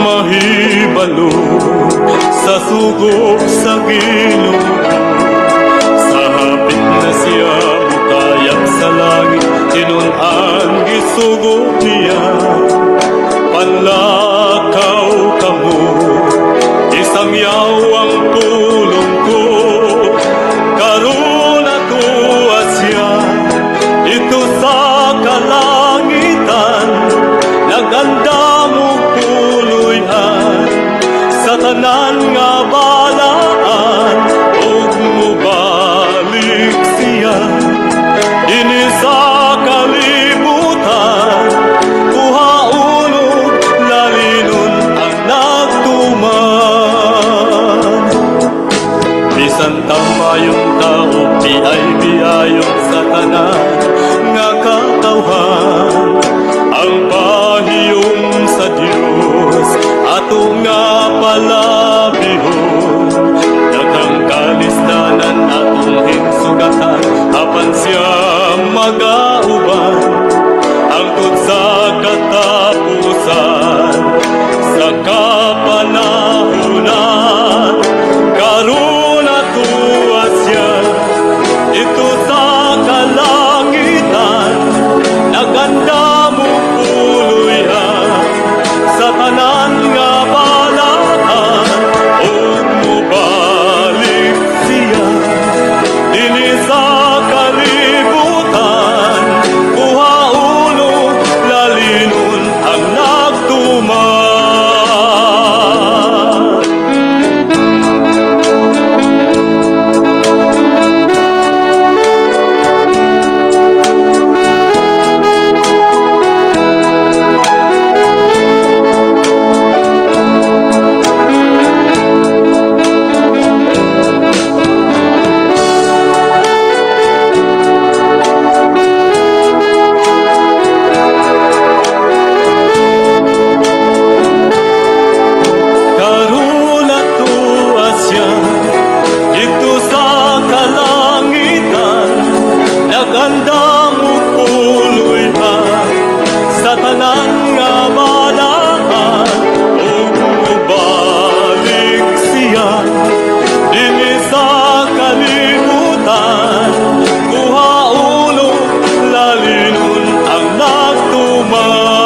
Mahibalo sa sugo sa Ginoo. Sa hapit na siya mutayab sa langit, tinun-an gisugo niya. Panlakaw kamo, isang yawang pulong ko. Karon atoa siya dito sa kalangitan, naganda mo puloy-an sa tanan nga balaan, ug mobalik siya dinhi sa kalibutan, kuhaon ug lalinon ang nagtuman. Bisan tamayong tao, biay-biayon sa tanan nga katawhan, ang pahiyom sa Dios ato nga palabihon. Daghang kalisdanan atong hinsugatan, apan siya magauban hangtod sa katapusan, sa kapanahunan. Karon atoa siya dito sa kalangitan, naganda mo puloy-an sa tanan nga balaan, ug mobalik siya dinhi sa kalibutan, kuhaon ug lalinon ang nagtuman. Karon atoa siya dito sa kalangitan, naganda mo puloy-an sa tanan nga balaan, ug mobalik siya dinhi sa kalibutan, kuhaon ug lalinon ang nagtuman.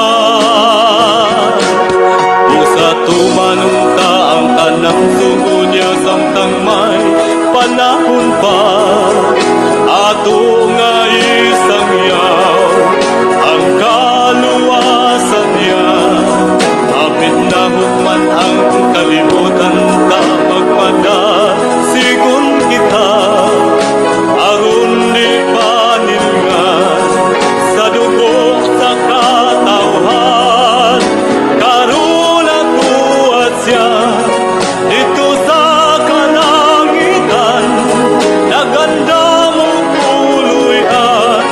Usa tumanon ta ang tanang sugo niya samtang may panahon pa, ato nga isang yaw ang kaluwasan niya. Hapit na hukman ang kalibutan, ta magmada sigon kita, aron di panilngan sa dugo sa katawhan. Karon atoa siya dito sa kalangitan, naganda mo puloy-an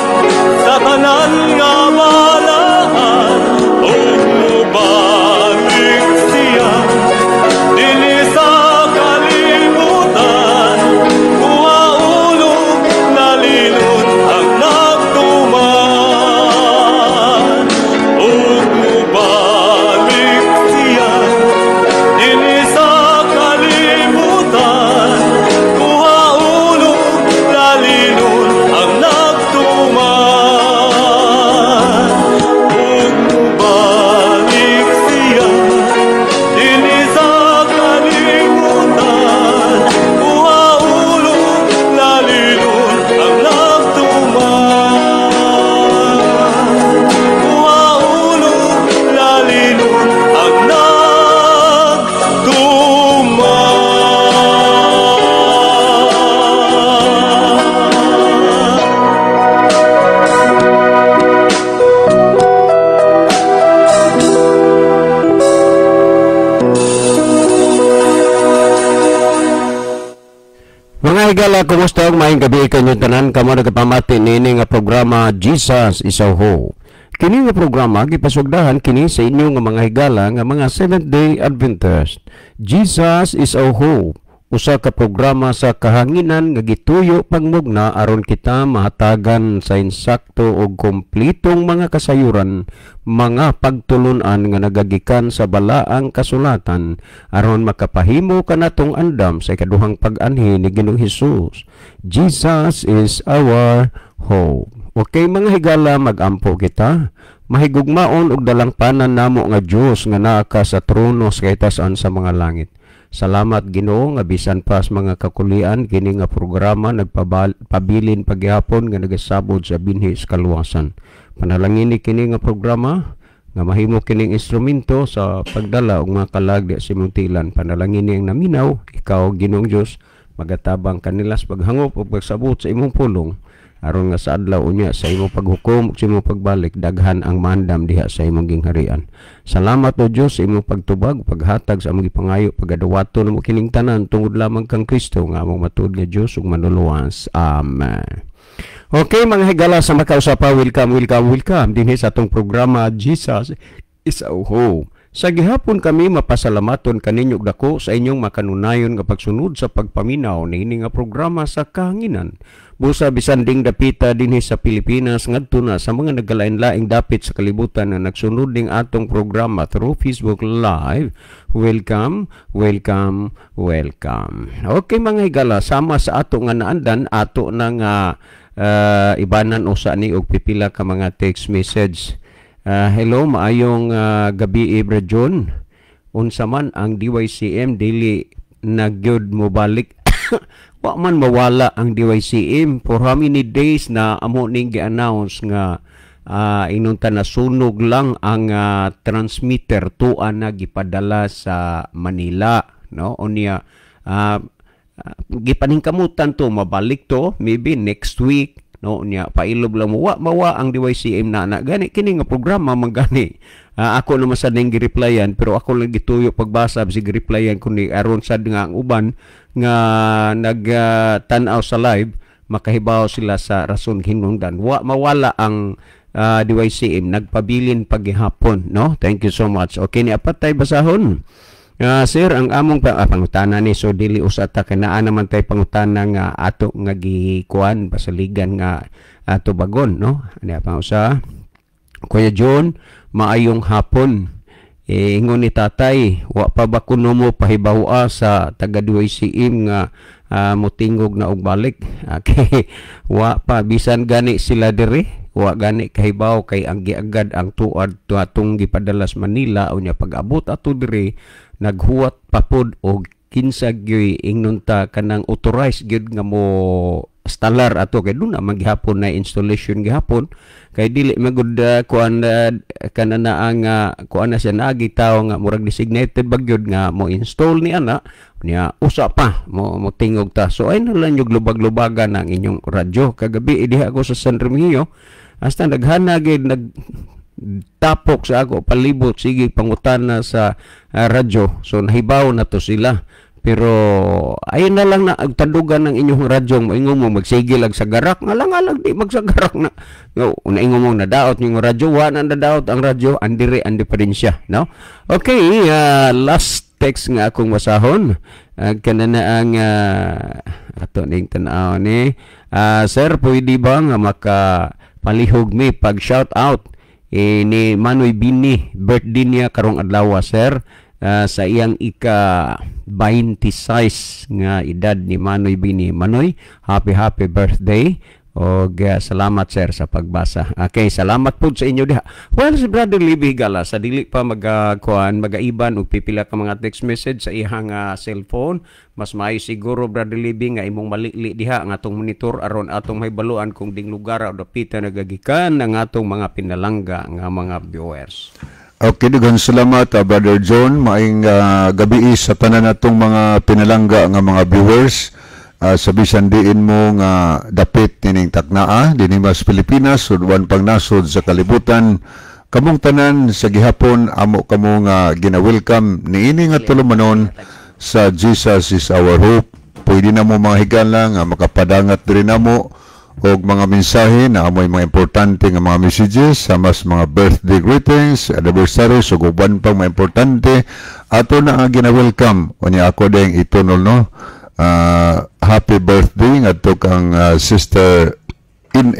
sa tanan nga balaan, ug mobalik siya dinhi sa kalibutan, kuhaon ug lalinon ang nagtuman. Ug mobalik siya dinhi sa kalibutan, kuhaon ug lalinon ang nagtuman. Ug mobalik siya dinhi sa kalibutan, kuhaon ug lalinon ang nagtuman. Kuhaon ug lalinon ang nagtuman. Mga higala, kumusta og maayong gabi kanyong tanan kamo nagapamati niini nga programa Jesus is Our Hope. Kini nga programa gipasugdahan kini sa inyo nga mga higala nga mga Seventh Day Adventist. Jesus is our hope. Usa ka programa sa kahanginan nga gituyo pagmugna aron kita mahatagan sa insakto ug kompletong mga kasayuran, mga pagtulunan nga nagagikan sa balaang kasulatan aron makapahimo kanatong andam sa ikaduhang pag-anhi ni Ginoong Hesus. Jesus is our hope. Okay, mga higala, magampo kita. Mahigugmaon ug dalangpanan namo nga Dios nga naa ka sa trono sa kataas-an sa mga langit. Salamat, Ginoo, nga bisan pa sa mga kakulian kini nga programa nagpabilin paghapon nga nagasabod sa binhi sa kaluwasan. Panalangini kini nga programa nga mahimo kining instrumento sa pagdala og mga kalag di sa imong tilan. Panalangini ang naminaw, ikaw, Ginoong Dios, magatabang kanila sa paghangop ug pagsabot sa imong pulong aron nga sa adlaw unya sa imong paghukom ug sa imong pagbalik, daghan ang mandam diha sa imong gingharian. Salamat, o Dios, sa imong pagtubag, paghatag sa among gipangayo. Pagadawato namo kining tanan tungod lamang kang Kristo nga among matuod nga Dios ug Manluluwas. Amen. Okay, mga higala, sa makausa pa, welcome, welcome, welcome dinhi sa atong programa Jesus is Our Hope. Sa gihapon kami mapasalamaton kaninyo dako sa inyong makanunayon nga pagsunod sa pagpaminaw niini nga programa sa kahanginan. Busa bisan ding dapita dinhi sa Pilipinas ngadto na sa mga nagkalain-laing dapit sa kalibutan na nagsunod ning atong programa through Facebook Live. Welcome, welcome, welcome. Okay, mga higala, sama sa ato nga naandan, ato na nga ibanan usa ni og pipila ka mga text message. Hello, maayong gabi, Ibra John. Unsa man ang DYCM, dili na gyud mo balik? Wa man mawala ang DYCM. For how many days na amo ning gi-announce nga inunta na sunog lang ang transmitter, tuan na gipadala sa Manila, no? Unya gipaningkamutan to mabalik to maybe next week, no? Nya pailob lang mo, wa mawa ang DYCM na na gani kini nga programa man gani. Ako naman sad ning gi-replyan, pero ako lang gituyo pagbasa si gi-replyan ko ni aron sad nga ang uban nga nagtan-aw sa live makahibaw sila sa rason hinungdan wa mawala ang DYCM, nagpabilin paghihapon, no? Thank you so much. Okay, ni apat tay basahon. Sir, ang among pangutana ni, so dili usa ta kay naa naman tay pangutana nga ato nga gikuan pasaligan nga ato bagon, no? Ani pa usa. Kuya John, maayong hapon. Eh, ingon ni tatay, wa pa ba kuno mo pahibaw sa taga DYCM nga motingog na og balik? Okay. Wa pa, bisan gani sila diri wa gani kahibaw kay ang giagad ang tuad atong gipadala sa Manila. Unya pag-abot ato diri, naghuwat pa pod og kinsa gyoy ingnon ta kanang authorized gyud nga mo stalar ato kay duna man gihapon na installation gihapon kay dili magud kuan kana na ang kuan na siya naagi tawo nga murag designated ba gyud nga mo install ni ana. Niya usa pa mo mo tingog ta, so ay na lang yung lubag-lubagan ang inyong radyo. Kagabi diha ako sa San Remigio, hasta naghana gid nag tapok sa ako palibot, sige pangutana sa radyo. So nahibaw na to sila, pero ayun na lang na tandugan ng inyong radyo, moingon mo magsigil ag sagarak nga lang alag di magsagarak na no, naingon mo nadaot yung radyo, wa na nadaot ang radyo, andire ang diferensya, no? Okay, last text nga akong basahon, kana na ang ato ning tan-aw ni sir, pwede ba nga maka palihog mi pag shout out eh, ni Manoy Bini, birthday niya karong adlaw, sir, sa iyang ika 26 nga edad ni Manoy Bini. Manoy, happy happy birthday og salamat, sir, sa pagbasa. Okay, salamat po sa inyo diha. Well, si Brother Libby Gala sa dili pa magakuan magaiban og pipila ka mga text message sa iyang cellphone. Mas maayo siguro, Brother Libby, nga imong malili diha ang atong monitor aron atong mahibaluan kung ding lugar o dapita nagagikan ang atong mga pinalangga nga mga viewers. Okay, daghang salamat, Brother John. Maayong gabi sa tanan natong mga pinalangga nga mga viewers sa bisan diin mo nga dapit nining taknaa dinhi mas Pilipinas ug uban pang nasod sa kalibutan. Kamong tanan sa gihapon amo kamo nga gina-welcome niini nga tulumanon sa Jesus is Our Hope. Pwede na mo, mga higala, nga makapadangat diri namo og mga mensahe na amoy mga importante nga mga messages sa mas mga birthday greetings, anniversaries ug uban pang mga importante, ato na ang gina-welcome. Unya ako ding itunol, no? Happy birthday ngadto kang Sister In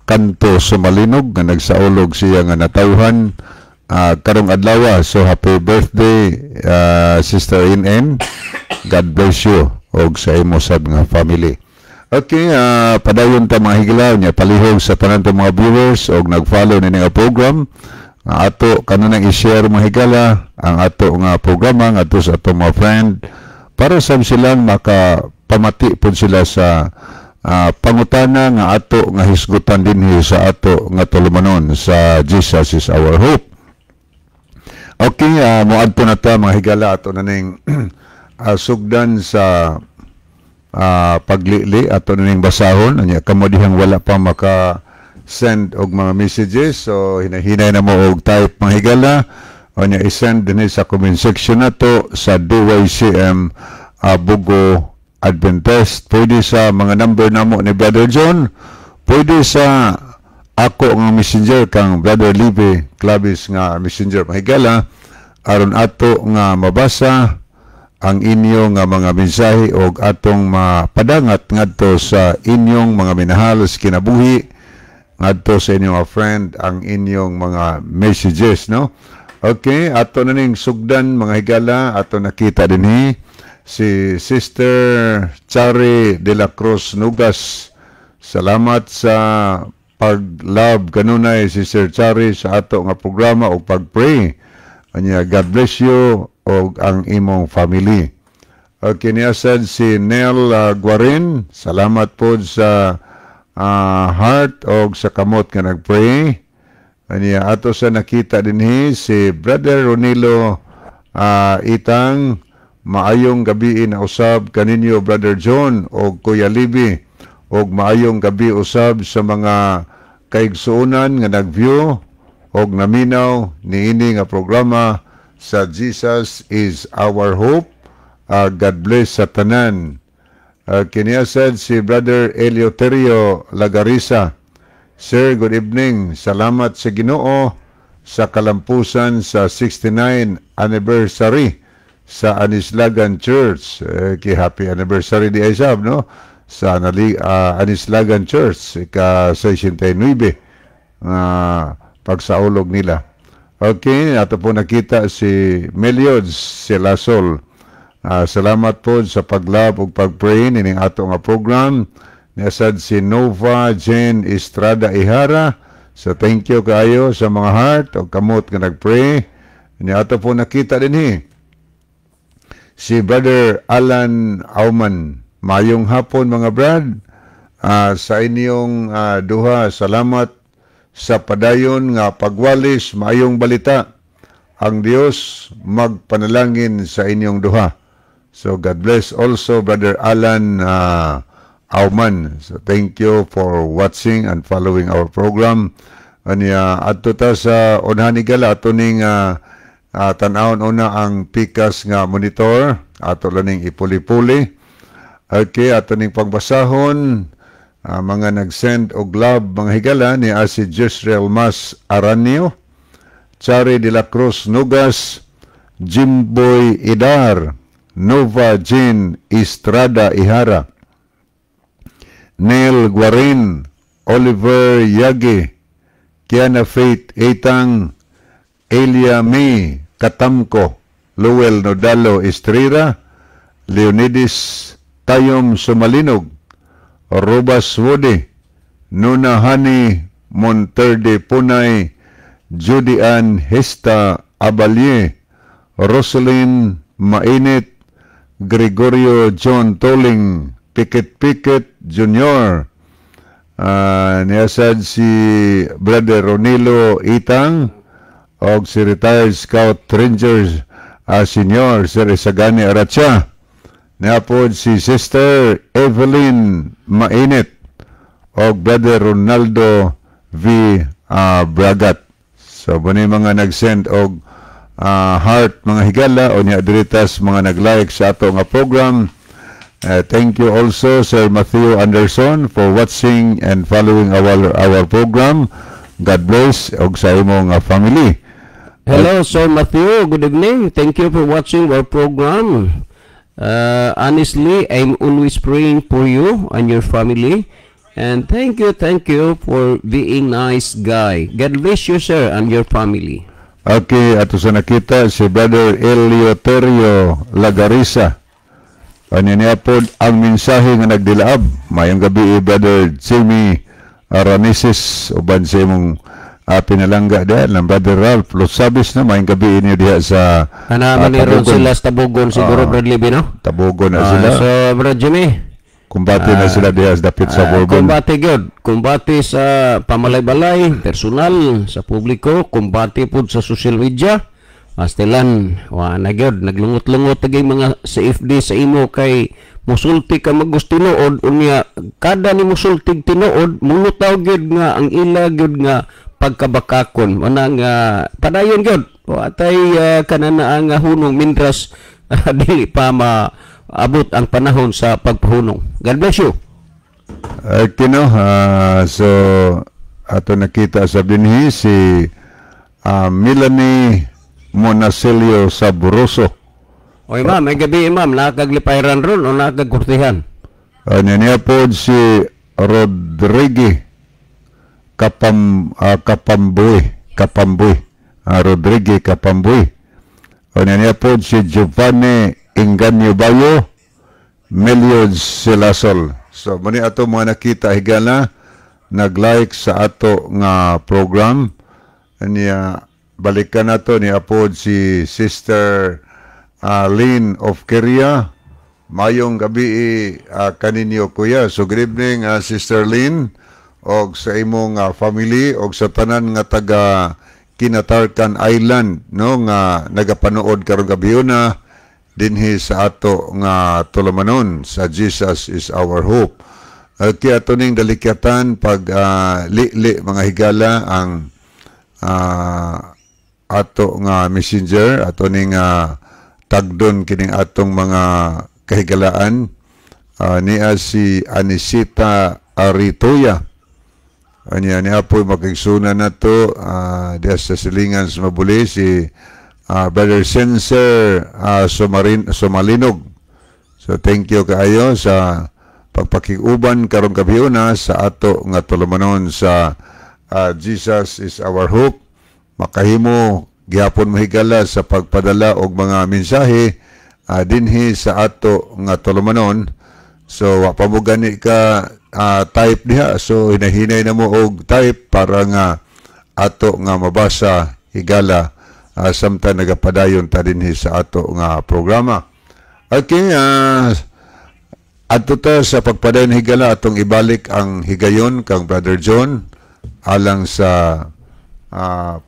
Kanto Sumalinog nga nagsaulog siya nga natawhan karong adlaw. So happy birthday, Sister In. God bless you og sa imo sad nga family. Okay, padayon ta, mga higala nya, palihog sa tanan mga viewers og nag-follow nini nga program. Nga ato kanunang i-share, mga higala, ang ato nga programa ngadto sa ato mga friend para sab silang makapamati pud sila sa pangutana nga ato nga hisgutan dinhi sa ato nga tulumanon sa Jesus Is Our Hope. Okay, moadto na ta, mga higala, ato na ning sugdan sa paglili, ato na ning basahon. Anya kamo dihang wala pa maka send og mga messages, so hinahinay na mo og type, mga higala. Anya i-send dinhi sa comment section nato sa DYCM Bogo Adventist. Pwede sa mga number namo ni Brother John, pwede sa ako nga messenger, kang Brother Libe Clavis nga messenger, mga higala, aron ato nga mabasa ang inyo nga mga mensahe og atong mapadangat ngadto sa inyong mga minahal sa kinabuhi, ngadto sa inyong mga friend ang inyong mga messages, no? Okay, ato na ning sugdan, mga higala. Ato nakita dinhi si Sister Chari de la Cruz Nugas. Salamat sa pag-love kanunay, Sister Chari, sa ato nga programa o pag-pray. Anya God bless you og ang imong family. Okay, niya sad si Nel Guarin. Salamat po sa heart og sa kamot nga nagpray. Anya ato sa nakita dinhi si Brother Ronilo Itang. Maayong gabi na usab kaninyo, Brother John og Kuya Libby, og maayong gabi usab sa mga kaigsuonan nga nag-view og naminaw niini nga programa sa Jesus Is Our Hope. God bless sa tanan. Kiniya sad si Brother Eleuterio Lagarisa. Sir, good evening. Salamat sa Ginoo sa kalampusan sa 69 anniversary sa Anislagan Church. Eh, ki happy anniversary di ay sab, no? Sa Anislagan Church, ika 69 nga pagsaulog nila. Okay, ato po nakita si Meliods Silasol. Salamat po sa pag-love ug pag-pray nining ato nga program. Niasad si Nova Jane Estrada Ihara. So thank you kaayo sa mga heart o kamot nga nag-pray. Ni ato po nakita dinhi si Brother Alan Auman. Mayong hapon, mga brad. Sa inyong duha, salamat sa padayon nga pagwalis maayong balita. Ang Dios magpanalangin sa inyong duha. So God bless also, Brother Alan Auman. So thank you for watching and following our program. Anya adto ta sa unhan, higala, ato ning tan-awon una ang pikas nga monitor, ato lang ning ipuli-puli. Okay, ato ning pagbasahon mga nag-send og love, mga higala, ni si Jezreel Mas Aranio, Chari de la Cruz Nugas, Jimboy Idar, Nova Jean Estrada Ihara, Neil Guarin, Oliver Yagi, Kiana Faith Etang, Elia May Katamko, Luel Nodalo Estrera, Leonidas Tayom Sumalinog, Robas Wode, Nuna Hani Monterde Punay, Judy Ann Hesta Abalye, Rosalyn Mainit, Gregorio John Toling, Piket Piket Jr., niyasad si Brother Ronilo Itang, og si retired Scout Rangers Senior Sir Isagani Aracha. Niapod si Sister Evelyn Mainit og Brother Ronaldo V. Bragat. So, bani mga nag-send og heart, mga higala, o niya diritas mga nag-like sa ato nga program. Thank you also, Sir Matthew Anderson, for watching and following our program. God bless og sa imong family. Hello, Sir Matthew. Good evening. Thank you for watching our program. Honestly, I'm always praying for you and your family. And thank you for being nice guy. God bless you, sir, and your family. Okay, ato sa nakita si Brother Eleuterio Lagarisa. Ano niya po ang mensahe nga nagdilaab. Mayong gabi, Brother Jimmy Aranises, uban sa imong pinalangga diha ng Brother Ralph Losabis na mayong gabi inyo diha sa Ana man ni ron Tabugon. Sila sa Tabugon siguro, Brad Libby, no? Tabugon na sila. So, Brad Jimmy, Kumbate na sila diha sa dapit sa Bourbon. Kumbate gyud. Kumbate sa pamalay-balay, personal, sa publiko, kumbate pud sa social media. Astilan, wa na gyud naglungot-lungot tagay mga CFD sa imo kay musulti ka magus tinuod, unya kada ni musultig tinuod, mulutaw gyud nga ang ila gyud nga pagkabakakon mana nga padayon gyud, wa tay kanana nga hunong mindras dili pa ma abot ang panahon sa pagpahunong. God bless you. Okay, no? So, ato nakita sa dinhi si Melanie Monacelio Sabroso. Oy ma'am, may gabi, ma'am, nakaglipayran ron o nakagkurtihan? Ano niya po si Rodrigue Kapambuy. Kapambuy. Rodrigue Kapambuy. Ano niya po si Giovanni Inganyo Bayo Melio Silasol. So, mani ato mga nakita, higala, nag-like sa ato nga program. Niya, balikan nato ni apod si Sister Lynn of Korea. Mayong gabi kaninyo, kuya. So good evening, Sister Lynn, og sa imong family og sa tanan nga taga Kinatarkan Island, no, nga nagapanood karong gabi na dinhi sa ato nga tulumanon sa Jesus Is Our Hope. Kaya ato ning dalikyatan pag li-li, mga higala, ang ato nga messenger, ato ning tagdon kining atong mga kahigalaan, niya si Anisita Aritoya. Anya niya po makigsuna na to diya sa silingan sa Mabuli si Brother Senser Sumarin, Sumalinog. So thank you kaayo sa pagpakiguban karong gabiuna sa ato nga tulumanon sa Jesus Is Our Hope. Makahimo gihapon mahigala sa pagpadala og mga mensahe dinhi sa ato nga tulumanon. So wa pa mo gani ka type diha. So hinahinay na mo og type para nga ato nga mabasa, higala, samtang nagapadayon ta dinhi sa ato nga programa. Okay, adto ta sa pagpadayon, higala, atong ibalik ang higayon kang Brother John alang sa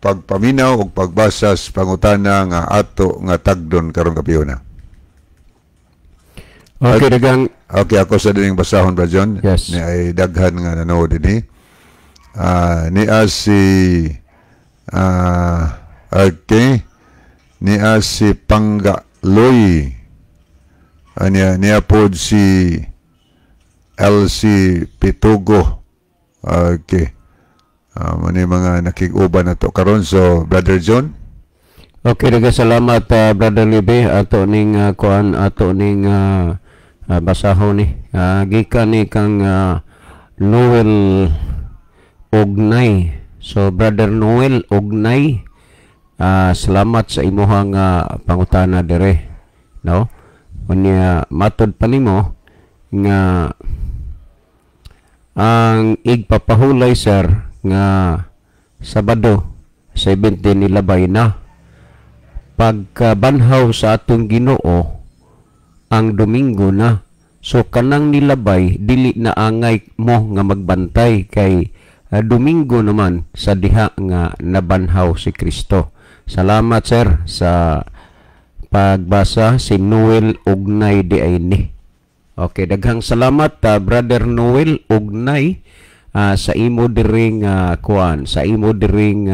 pagpaminaw ug pagbasa sa pangutana nga ato nga tagdon karong gabiuna. Okay, dagang Okay, ako sa dining basahon, Brother John. Yes. Ni ay daghan nga nanood dinhi. Niya si okay. Niya si Pangga Loy. Niya pod si LC Pitugo. Okay. Mani mga nakig-uban na to karon. So, Brother John. Okay, daghang salamat, Brother Libe, ato ning kuan, ato ning basahon ni. Gikan ni kang Noel Ognay. So Brother Noel Ognay, salamat sa imuhang pangutana dire, no? Unya matod pa nimo nga ang igpapahulay, sir, nga Sabado 17 nilabay na pagkabanhaw sa atong Ginoo, ang Domingo na. So kanang nilabay, dili na angay mo nga magbantay kay Domingo naman sa diha nga nabanhaw si Kristo. Salamat, sir, sa pagbasa, si Noel Ugnay di ay ni. Okay, daghang salamat, Brother Noel Ugnay, sa imo diring kuan, sa imo diring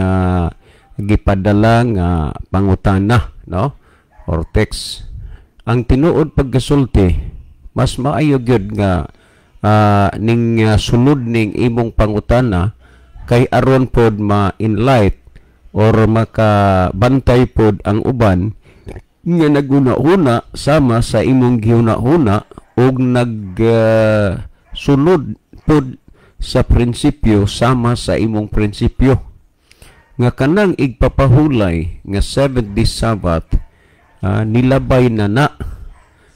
gipadala nga pangutana, no? Or text. Ang tinuod pagkasulti, mas maayo gyud nga ning sulod ning imong pangutana kay aron pod ma-enlight or makabantay pod ang uban. Nga naguna-una sama sa imong gihuna-huna ug nag sunod pod sa prinsipyo sama sa imong prinsipyo nga kanang igpapahulay nga seventh day Sabbath nilabay na na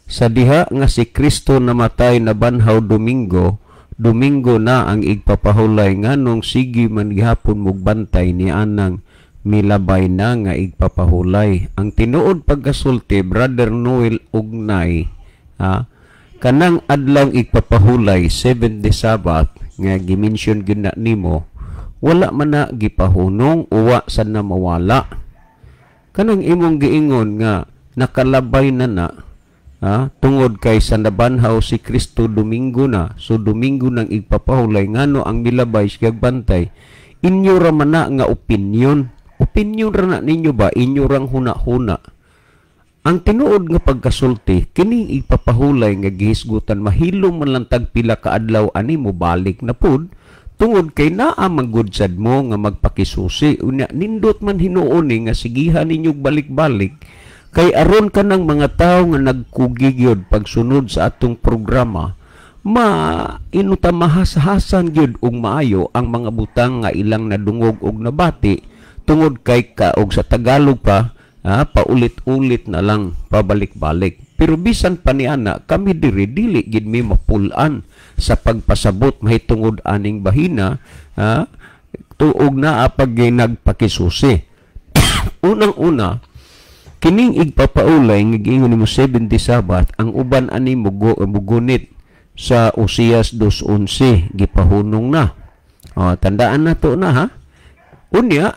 sa diha nga si Kristo namatay, nabanhaw Domingo, Domingo na ang igpapahulay. Nganong sige man gihapon mugbantay ni anang milabay na nga igpapahulay? Ang tinuod pagkasulti, Brother Noel Ugnay, kanang adlaw igpapahulay, seventh day Sabbath, nga gi-mention gyud na nimo, wala man na gipahunong, uwa sad na mawala. Kanang imong giingon nga nakalabay na na tungod kay sa nabanhaw si Kristo Domingo na, so Domingo nang igpapahulay, ngano ang milabay siya bantay? Inyo ra man na nga opinion. Opinion ra na ninyo ba, inyo rang huna-huna. Ang tinuod nga pagkasulti, kining ipapahulay nga gihisgutan, mahilom man lang tag pila ka adlaw ani, mobalik na pud tungod kay naa man gud sad mo nga magpakisusi. Unya nindot man hinuon ni nga sigihan ninyo balik-balik kay aron kanang mga tawo nga nagkugi gyud pagsunod sa atong programa, ma inuta mahas-hasan gyud og maayo ang mga butang nga ilang nadungog og nabati, tungod kay ka og sa Tagalog pa paulit-ulit na lang, pabalik-balik. Pero bisan pa niana, kami diri dili gid mi mapul-an sa pagpasabot mahitungod aning bahina tuog na pag nagpakisusi. Unang-una, kining igpapaulay nga giingon nimo 70 Sabbath, ang uban ani mugunit sa Osias 2:11, gipahunong na. O, tandaan na to na ha. Unya,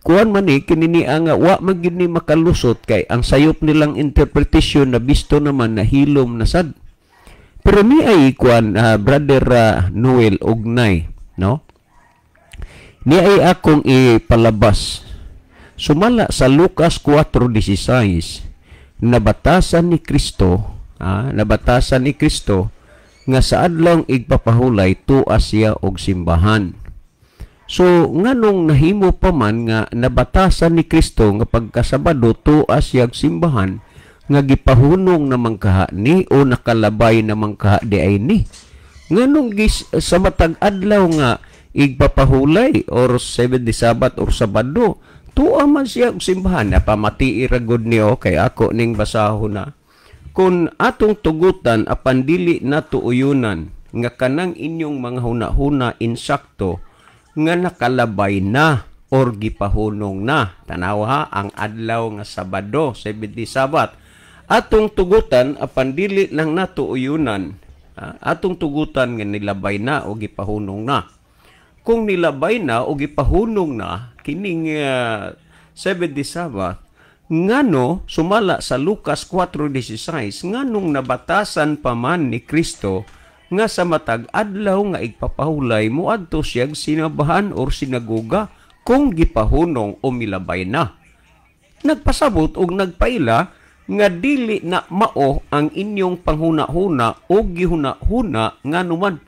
kuan man ni kini ni nga wa man gid ni makalusot kay ang sayop nilang interpretation na bisto naman na hilom na sad. Pero ni ay kuan, Brother Noel Ugnay, no? Ni ay akong ipalabas. Sumala sa Lucas 4:16, nabatasan ni Kristo nga sa adlawng igpapahulay tuwa siya og simbahan. So nganong nahimo pa man nga nabatasan ni Kristo nga pagkasabado tuwa siya og simbahan, nga gipahunong naman kaha ni o nakalabay naman kaha di ay ni? Nganong sa matag adlaw nga igpapahulay or seventh day Sabbath or Sabado, tuwa man siya og simbahan? Napamati ra gud niyo kay ako ning basahon na. Kung atong tugutan apan dili nato uyunan nga kanang inyong mga huna-huna insakto nga nakalabay na or gipahunong na. Tanawa ha, ang adlaw nga Sabado, Seventh day Sabbath. Atong tugutan apan dili lang nato uyunan. Atong tugutan nga nilabay na o gipahunong na. Kung nilabay na o gipahunong na kining Seventh day Sabbath, ngano sumala sa Lucas 4:16, nganong nabatasan pa man ni Kristo nga sa matag adlaw nga igpapahulay moadto siya sinabahan or sinagoga kung gipahunong o milabay na? Nagpasabot og nagpaila nga dili na mao ang inyong panghuna-huna o gihuna-huna nganuman.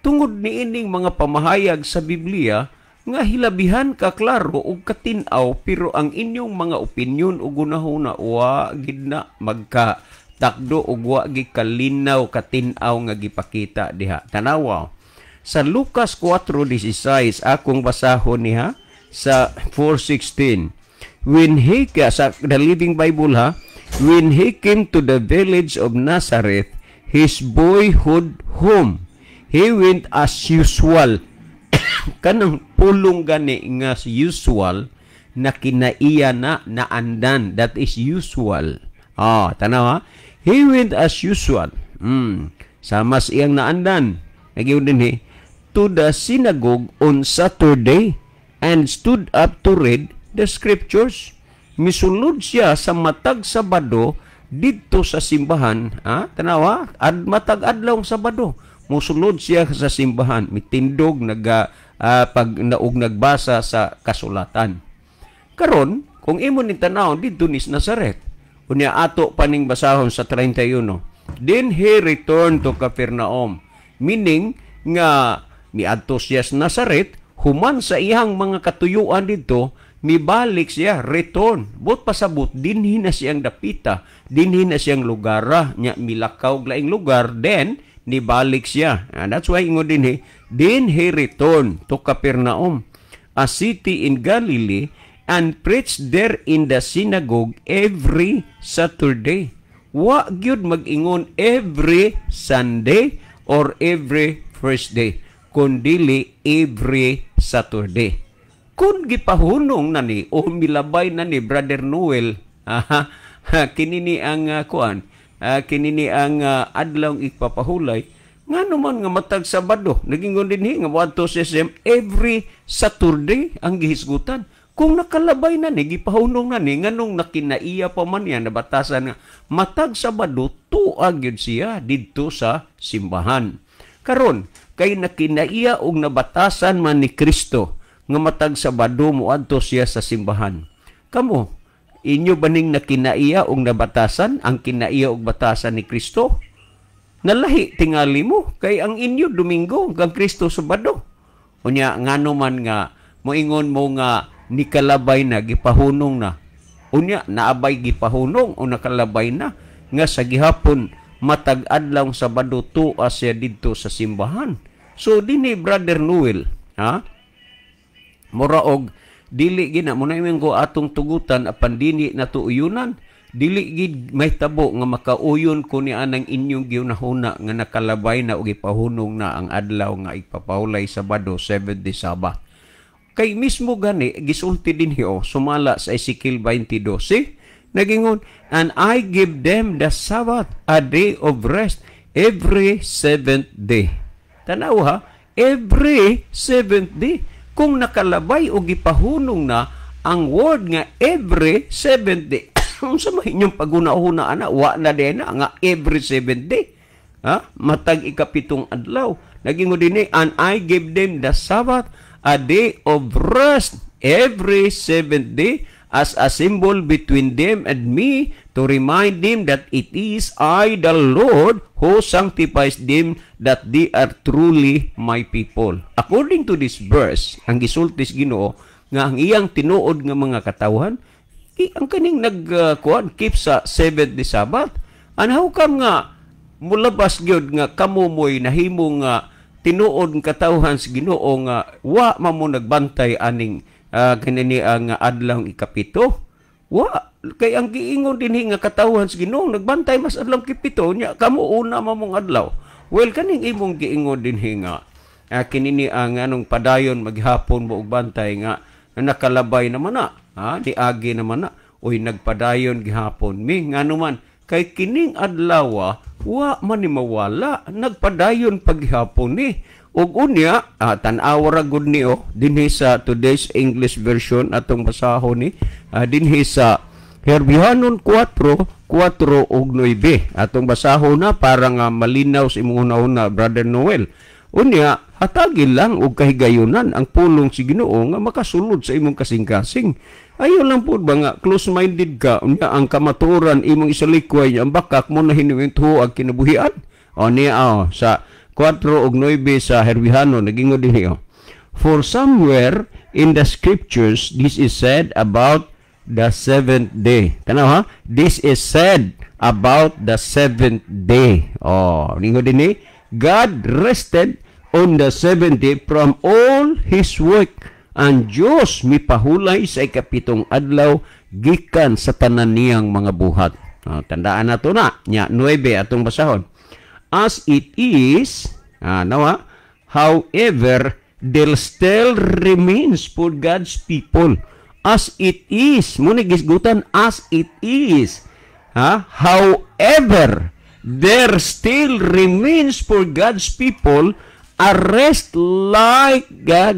Tungod niining mga pamahayag sa Biblia nga hilabihan ka klaro ug katin-aw, pero ang inyong mga opinyon ug hunahuna wa gid na magka takdo ug wa gid kalinaw katin-aw nga gipakita diha. Tanawa sa Lucas 4:16, akong basahon niha sa 4:16. When he sa The Living Bible ha, "When he came to the village of Nazareth, his boyhood home, he went as usual." Kanang pulong gani nga usual na kinaiya na naandan, that is usual. Tanaw ha. He went as usual. Sama sa iyang naandan. Nagyun din he. To the synagogue on Saturday and stood up to read the scriptures. Misulod siya sa matag Sabado didto sa simbahan. Ha? Tanaw ha? Matag adlaw Sabado. Musulod siya sa simbahan. Mitindog naga pag naug nagbasa sa kasulatan. Karon, kung imo ni tan-awon didto ni Nazaret. Unya ato paning basahon sa 31. Then he returned to Capernaum. Meaning nga miadto siya sa Nazaret, human sa iyang mga katuyuan didto, Mibalik siya, return. But pasabot, dinhi na siyang dapita, dinhi na siyang lugara, nya milakaw laing lugar, then nibalik siya. And that's why ingon dinhi, then he returned to Capernaum, a city in Galilee, and preached there in the synagogue every Saturday. Wa gyud mag-ingon every Sunday or every first day, kundili every Saturday. Kung gipahunong na ni o milabay na ni Brother Noel, aha, kini ni ang kuan, kini ni ang adlaw ipapahulay, ngano man nga matag Sabado, nagingon dinhi nga moadto sa SM every Saturday ang gihisgutan. Kung nakalabay na ni, gipahunong na ni, nganong nakinaiya pa man niya, nabatasan nga matag Sabado tuag gyud siya didto sa simbahan. Karon kay nakinaiya og nabatasan man ni Kristo nga matag Sabado moadto siya sa simbahan. Kamo, inyo ba ning nakinaiya og nabatasan ang kinaiya og batasan ni Kristo? Nalahi tingali mo kay ang inyo Domingo, kang Kristo Sabado. Unya ngano man nga moingon mo nga nikalabay na, gipahunong na? Unya naabay gipahunong o nakalabay na nga sa gihapon matag adlaw Sabado tuwa siya didto sa simbahan? So dinhi, Brother Noel, ha, mura og dili gina mo na ko atong tugutan apan dili nato uyunan. Dili gid mahitabo nga makauyon ko ni anang inyong gihunahuna nga nakalabay na og ipahunong na ang adlaw nga ipapahulay, Sabado, seventh day Sabbath. Kay mismo gani gisulti dinhi oh, sumala sa Ezekiel 20:12, nagingon, "And I give them the Sabbath, a day of rest, every seventh day." Tanaw ha, every seventh day. Kung nakalabay o gipahunong na ang word nga every seventh day, unsa may inyong paghuna-huna ana? Wa na din na nga every seventh day. Ha? Matag ikapitong adlaw. Nagingon dinhi, "And I give them the Sabbath, a day of rest, every seventh day, as a symbol between them and me, to remind them that it is I, the Lord, who sanctifies them, that they are truly my people." According to this verse, ang gisulti sa Ginoo nga ang iyang tinuod nga mga katawhan ang kaning nag kuan, keep sa seventh day Sabbath. And how come nga mulabas gyud nga kamo mo'y nahimo nga tinuod nga katawhan sa Ginoo nga wa man mo nagbantay aning kanini ang adlaw ikapito? Wa kay ang giingon dinhi nga katawhan sa Ginoo nagbantay mas adlaw ikapito, nya kamo una man mong adlaw. Well, kaning imong giingon dinhi nga kinini ang anong padayon maghapon mo og bantay nga nakalabay naman na, ha, niagi naman na. Uy, nagpadayon gihapon mi, ngano man kay kining adlaw wa man ni mawala, nagpadayon paghapon ni. Ug unya, tan-awa ra gud ni oh, dinhi sa Today's English Version atong basahon ni, dinhi sa Herbihanon 4, 4 ug 9. Atong basahon na para nga malinaw sa imong hunahuna, Brother Noel. Unya, hatagi lang og kahigayunan ang pulong si Ginoo nga makasulod sa imong kasing-kasing. Ayo lang po ba nga close-minded ka, unya ang kamatuoran imong isalikway, ang bakak mo na hinuwintuho ang kinabuhian. O niya oh, sa 4 ug 9 sa Herbihano, nagingon dinhi oh. "For somewhere in the scriptures this is said about the seventh day." Tanaw ha? This is said about the seventh day. Oh, ningon dinhi, "God rested on the seventh day from all his work." Ang Diyos mipahulay sa ikapitong adlaw gikan sa tanan niyang mga buhat. Oh, tandaan na to na. Nya, 9 atong basahon. "As it is, nawa, however, there still remains for God's people." As it is, muna gisgutan, as it is. Ha? "However, there still remains for God's people a rest like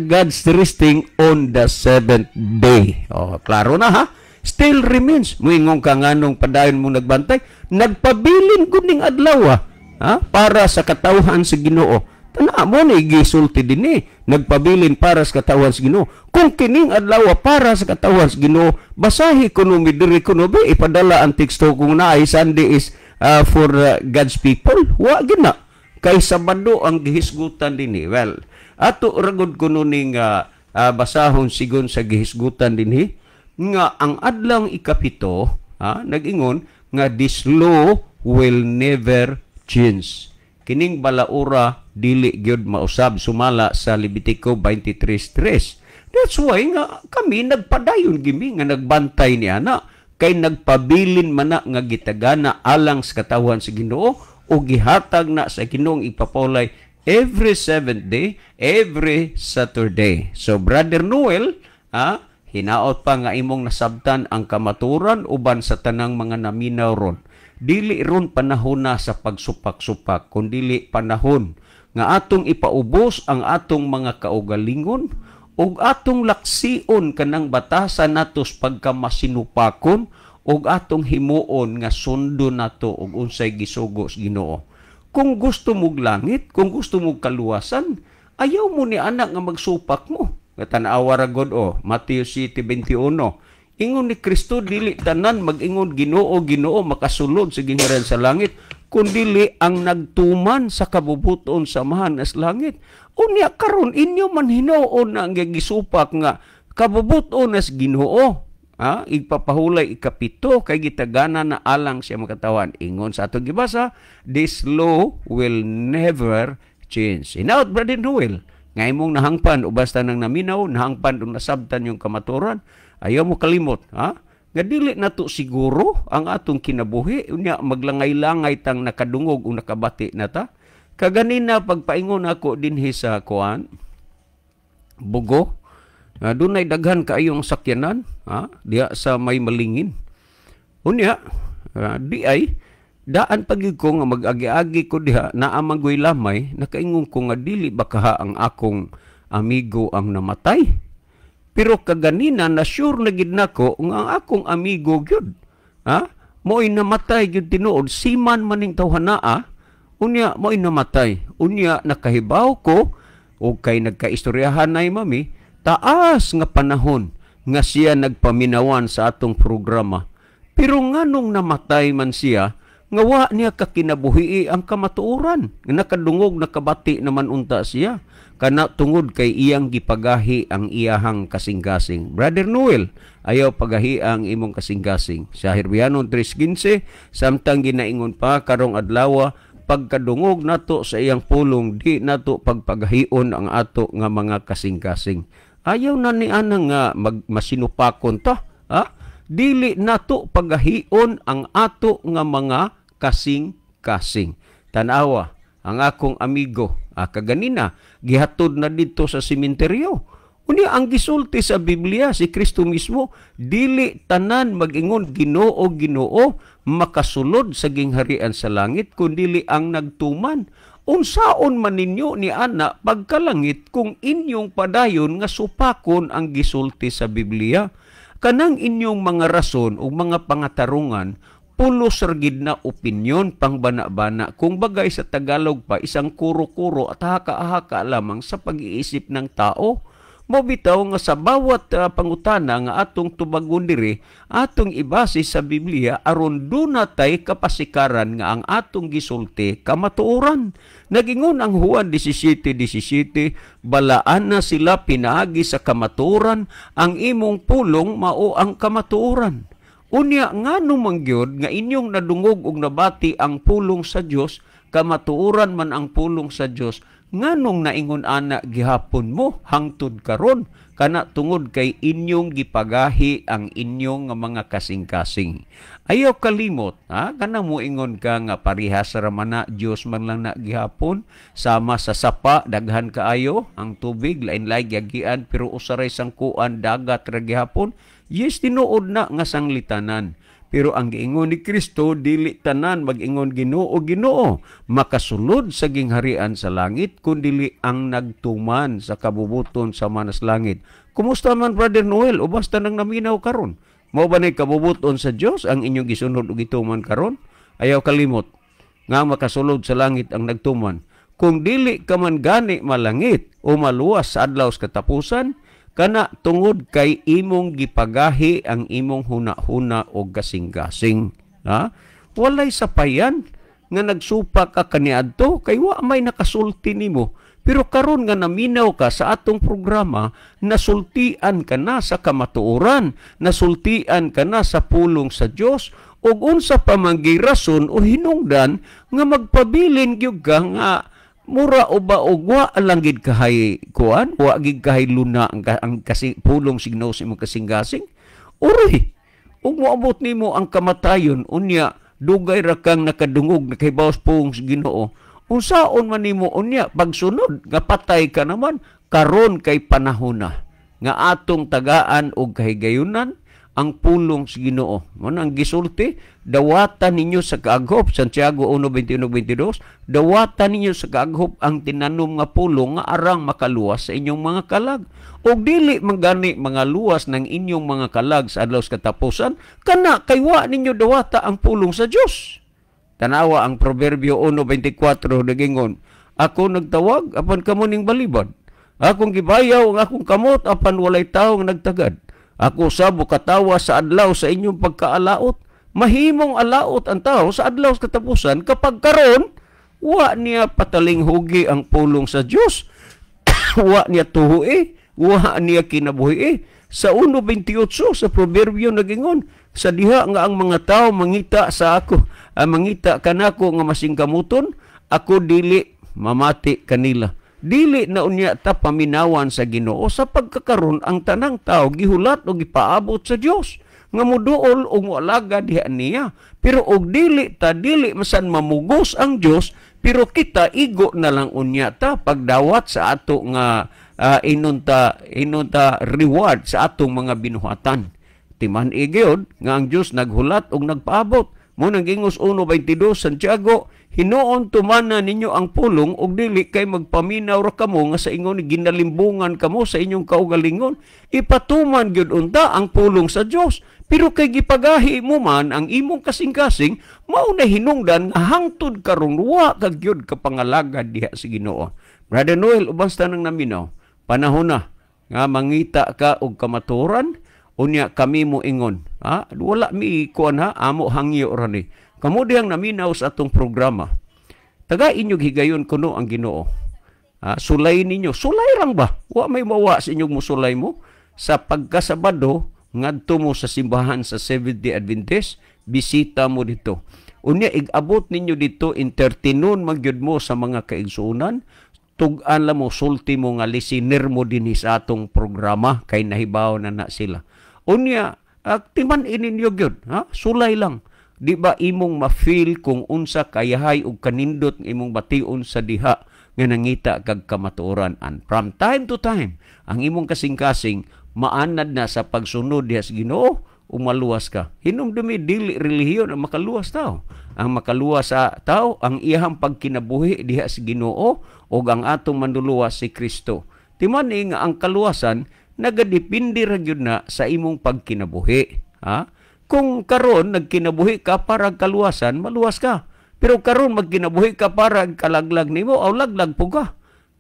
God's resting on the seventh day." Oh, klaro na ha? Still remains. Muingon ka nganong padayon mo nagbantay, nagpabilin gud ning adlaw ha? Para sa katawhan sa Ginoo. Tana mo ni gisulti dinhi, nagpabilin para sa katawhan sa Ginoo. Kung kining adlaw para sa katawhan sa Ginoo, basahi kuno mi diri kuno be ipadala ang teksto kung naay Sunday is for God's people. Wa gina. Kay Sabado ang gihisgutan dinhi. Well, ato ragod kuno ning Basahon sigon sa gihisgutan dinhi nga ang adlawng 7, nag-ingon nga this law will never change. Kining balaura dili gyud mausab sumala sa Levitico 23:3. That's why nga kami nagpadayon gimi nga nagbantay niya na kay nagpabilin man na nga gitagana alang sa katawhan sa Ginoo o gihatag na sa Ginoong ipapulay every seventh day, every Saturday. So Brother Noel, hinaot pa nga imong nasabtan ang kamaturan uban sa tanang mga naminaw ron. Dili ron panahon na sa pagsupak-supak, kundili panahon nga atong ipaubos ang atong mga kaugalingon ug atong laksion kanang batasan natos pagkamasinupakon ug atong himuon nga sundon nato og unsay gisugo sa Ginoo. Kung gusto mong langit, kung gusto mong kaluwasan, ayaw mo ni anak nga magsupak mo. Tan-awa ra god o, Mateo 7:21. Ingon ni Kristo, dili tanan mag-ingon Ginoo, Ginoo makasulod sa gingharian sa langit, kundili ang nagtuman sa kabubuton sa Amahan sa langit. Unya karon inyo man hinuon na ang gisupak nga kabubuton as Ginoo. Igpapahulay 7 kay gitagana na alang siya makatawan. Ingon sa atong gibasa, this law will never change. Hinaot, Brother Noel, nga imong nahangpan o basta nang naminaw, nahangpan o nasabtan yung kamaturan, ayaw mo kalimot, ha? Nga dili nato siguro ang atong kinabuhi, unya maglangay-langay tang nakadungog o nakabati na ta. Kaganina pagpaingon ako dinhi sa kuan, Bugo, dunay daghan kaayong sakyanan, ha? Diha sa may malingin. Unya, di ay daan pagid ko nga mag-agi-agi ko diha, naa man goy lamay, nakaingon ko nga dili ba kaha ang akong amigo ang namatay. Pero kaganina na sure na gid nako nga ang akong amigo gyud, ha? Mo'y namatay gyud tinuod, siman maning tawhanaa, unya mo'y namatay. Unya nakahibaw ko og kay nagkaistoryahan nay mami, taas nga panahon nga siya nagpaminawan sa atong programa. Pero nganong namatay man siya, nga wa niya kakinabuhi ang kamatuoran. Nakadungog, nakabati naman unta siya. Kana tungod kay iyang gipagahi ang iyahang kasing-kasing. Brother Noel, ayaw pagahi ang imong kasing-kasing. Sa Herbianon 3:15, samtang ginaingon pa karong adlawa, pagkadungog nato sa iyang pulong, di nato pagpagahion ang ato nga mga kasing-kasing. Ayaw na ni ana nga masinupakon ta, ha? Dili nato pagahion ang ato nga mga kasing-kasing. Tanawa, ang akong amigo, kaganina, gihatod na didto sa sementeryo. Unya ang gisulti sa Biblia, si Kristo mismo, dili tanan mag-ingon Ginoo, Ginoo, makasulod sa gingharian sa langit, kundili ang nagtuman. Unsaon man ninyo ni ana pagkalangit kung inyong padayon nga supakon ang gisulti sa Biblia? Kanang inyong mga rason o mga pangatarungan, pulos ra gid na opinyon pangbana-bana. Kung bagay sa Tagalog pa, isang kuro-kuro at haka-haka lamang sa pag-iisip ng tao. Mobitaw nga sa bawat pangutana nga atong tubagon diri, atong ibase sa Biblia aron dunatay kapasikaran nga ang atong gisulti kamatuoran. Nagingon ang Juan 17:17, balaan na sila pinaagi sa kamatuoran, ang imong pulong mao ang kamatuoran. Unya ngano man gyud nga inyong nadungog og nabati ang pulong sa Dios, kamatuoran man ang pulong sa Dios, nganong naingon ana gihapon mo hangtod karon? Kana tungod kay inyong gipagahi ang inyong nga mga kasing-kasing. Ayaw kalimot, ha? Kana mo ingon ka nga parihas ra man na, Dios man lang na gihapon, sama sa sapa daghan kaayo ang tubig, lain-lain giagian, pero usaray sangkuan dagat ra gihapon. Yes, tinuod na nga sanglitanan. Pero ang giingon ni Kristo, dili tanan mag-ingon Ginoo, Ginoo, makasulod sa gingharian sa langit, kundili ang nagtuman sa kabubuton sa manas langit. Kumusta man, Brother Noel, o basta nang naminaw karon? Mao ba nay kabubuton sa Dios ang inyong gisunod og gituman karon? Ayaw kalimot nga makasulod sa langit ang nagtuman. Kung dili ka man gani malangit o maluwas sa adlaw sa katapusan, kana tungod kay imong gipagahi ang imong huna-huna o gasing-gasing. Ha? Walay sapayan nga nagsupa ka kaniadto kay wa may nakasulti nimo. Pero karon nga naminaw ka sa atong programa, nasultian ka na sa kamatuoran, nasultian ka na sa pulong sa Dios, ug unsa pa man rason o hinungdan nga magpabilin gyud ka nga mura o ba og wa lang gid kahay kuan, wa gid kahay luna ang kasi pulong sa Ginoo sa imong kasing-kasing. Uroy, ug moabot nimo ang kamatayon, unya dugay ra kang nakadungog, nakahibaw sa pulong sa Ginoo, unsaon man nimo unya pagsunod nga patay ka naman? Karon kay panahon na nga atong tagaan og kahigayunan ang pulong sa Ginoo. Mo nang gisulti, dawatan ninyo sa kaaghop, Santiago 1:21-22, dawatan ninyo sa kaaghop ang tinanom nga pulong nga arang makaluwas sa inyong mga kalag. Og dili man gani mga luwas ng inyong mga kalag sa adlaw sa katapusan, kana kay wa ninyo dawata ang pulong sa Dios. Tanawa ang Proverbio 1:24, nagingon, "Ako nagtawag apan kamo ning balibad. Akong gibayaw ang akong kamot apan walay tawo nga nagtagad. Ako sab katawa sa adlaw sa inyong pagkaalaot." Mahimong alaot ang tao sa adlaw sa katapusan kapag karon wa niya patalinghugi ang pulong sa Dios. Wa niya tuhui, wa niya kinabuhi. Sa 1:28 sa Proverbio nagingon, "Sa diha nga ang mga tao mangita sa ako, mangita kanako nga masingkamuton, ako dili mamati kanila." Dili na unya ta paminawan sa Ginoo sa pagkakaron ang tanang tao gihulat o gipaabot sa Dios nga muduol o moalaga diha niya. Pero og dili ta, dili masan mamugos ang Dios, pero kita igo na lang unya ta pagdawat sa ato nga inunta reward sa atong mga binuhatan. Timan gyud nga ang Dios naghulat og nagpaabot. Mo nang gingos 1:22 Santiago, "Hinuon tumana ninyo ang pulong og dili kay magpaminaw ra kamo nga sa ingon ginalimbungan kamo sa inyong kaugalingon." Ipatuman gyud unta ang pulong sa Dios. Pero kay gipagahi mo man ang imong kasing-kasing, mao na hinungdan nga hangtod karon wa ka gyud kapangalagad diha sa Ginoo. Brother Noel, uban sa tanang naminaw, panahon na nga mangita ka og kamatuoran, unya kami mo ingon. Ha? Wala mi kuan ha, amo hangyo ra ni. Kamo dihang naminaw sa atong programa, taga inyong higayon kuno ang Ginoo. Ha? Sulay ninyo, sulay rang ba? Wa may mawa sa inyong musulay mo sa pagkasabado ngadto mo sa simbahan sa Seventh-day Adventist, bisita mo dito. Unya igabot ninyo dito, entertainon magyud mo sa mga kaigsuonan, tug-an lang mo, sulti mo nga listener mo dinhi sa atong programa kay nahibaw na na sila. Unya timan ininyo gyud, ha? Sulay lang. Di ba imong ma-feel kung unsa kayahay og kanindot ng imong bation sa diha nga nangita kag kamatuoran? And from time to time, ang imong kasing-kasing maanad na sa pagsunod diha sa Ginoo, umaluwas ka. Hinumdumi, dili relihiyon ang makaluwas tao. Ang makaluwas sa tao ang iyahang pagkinabuhi diha sa Ginoo ug ang atong manluluwas si Kristo. Timan ni nga ang kaluwasan nagadepende ra gyud na sa imong pagkinabuhi, ha? Kung karon nagkinabuhi ka para kaluwasan, maluwas ka. Pero karon magkinabuhi ka para kalaglag nimo, aw laglag po ka.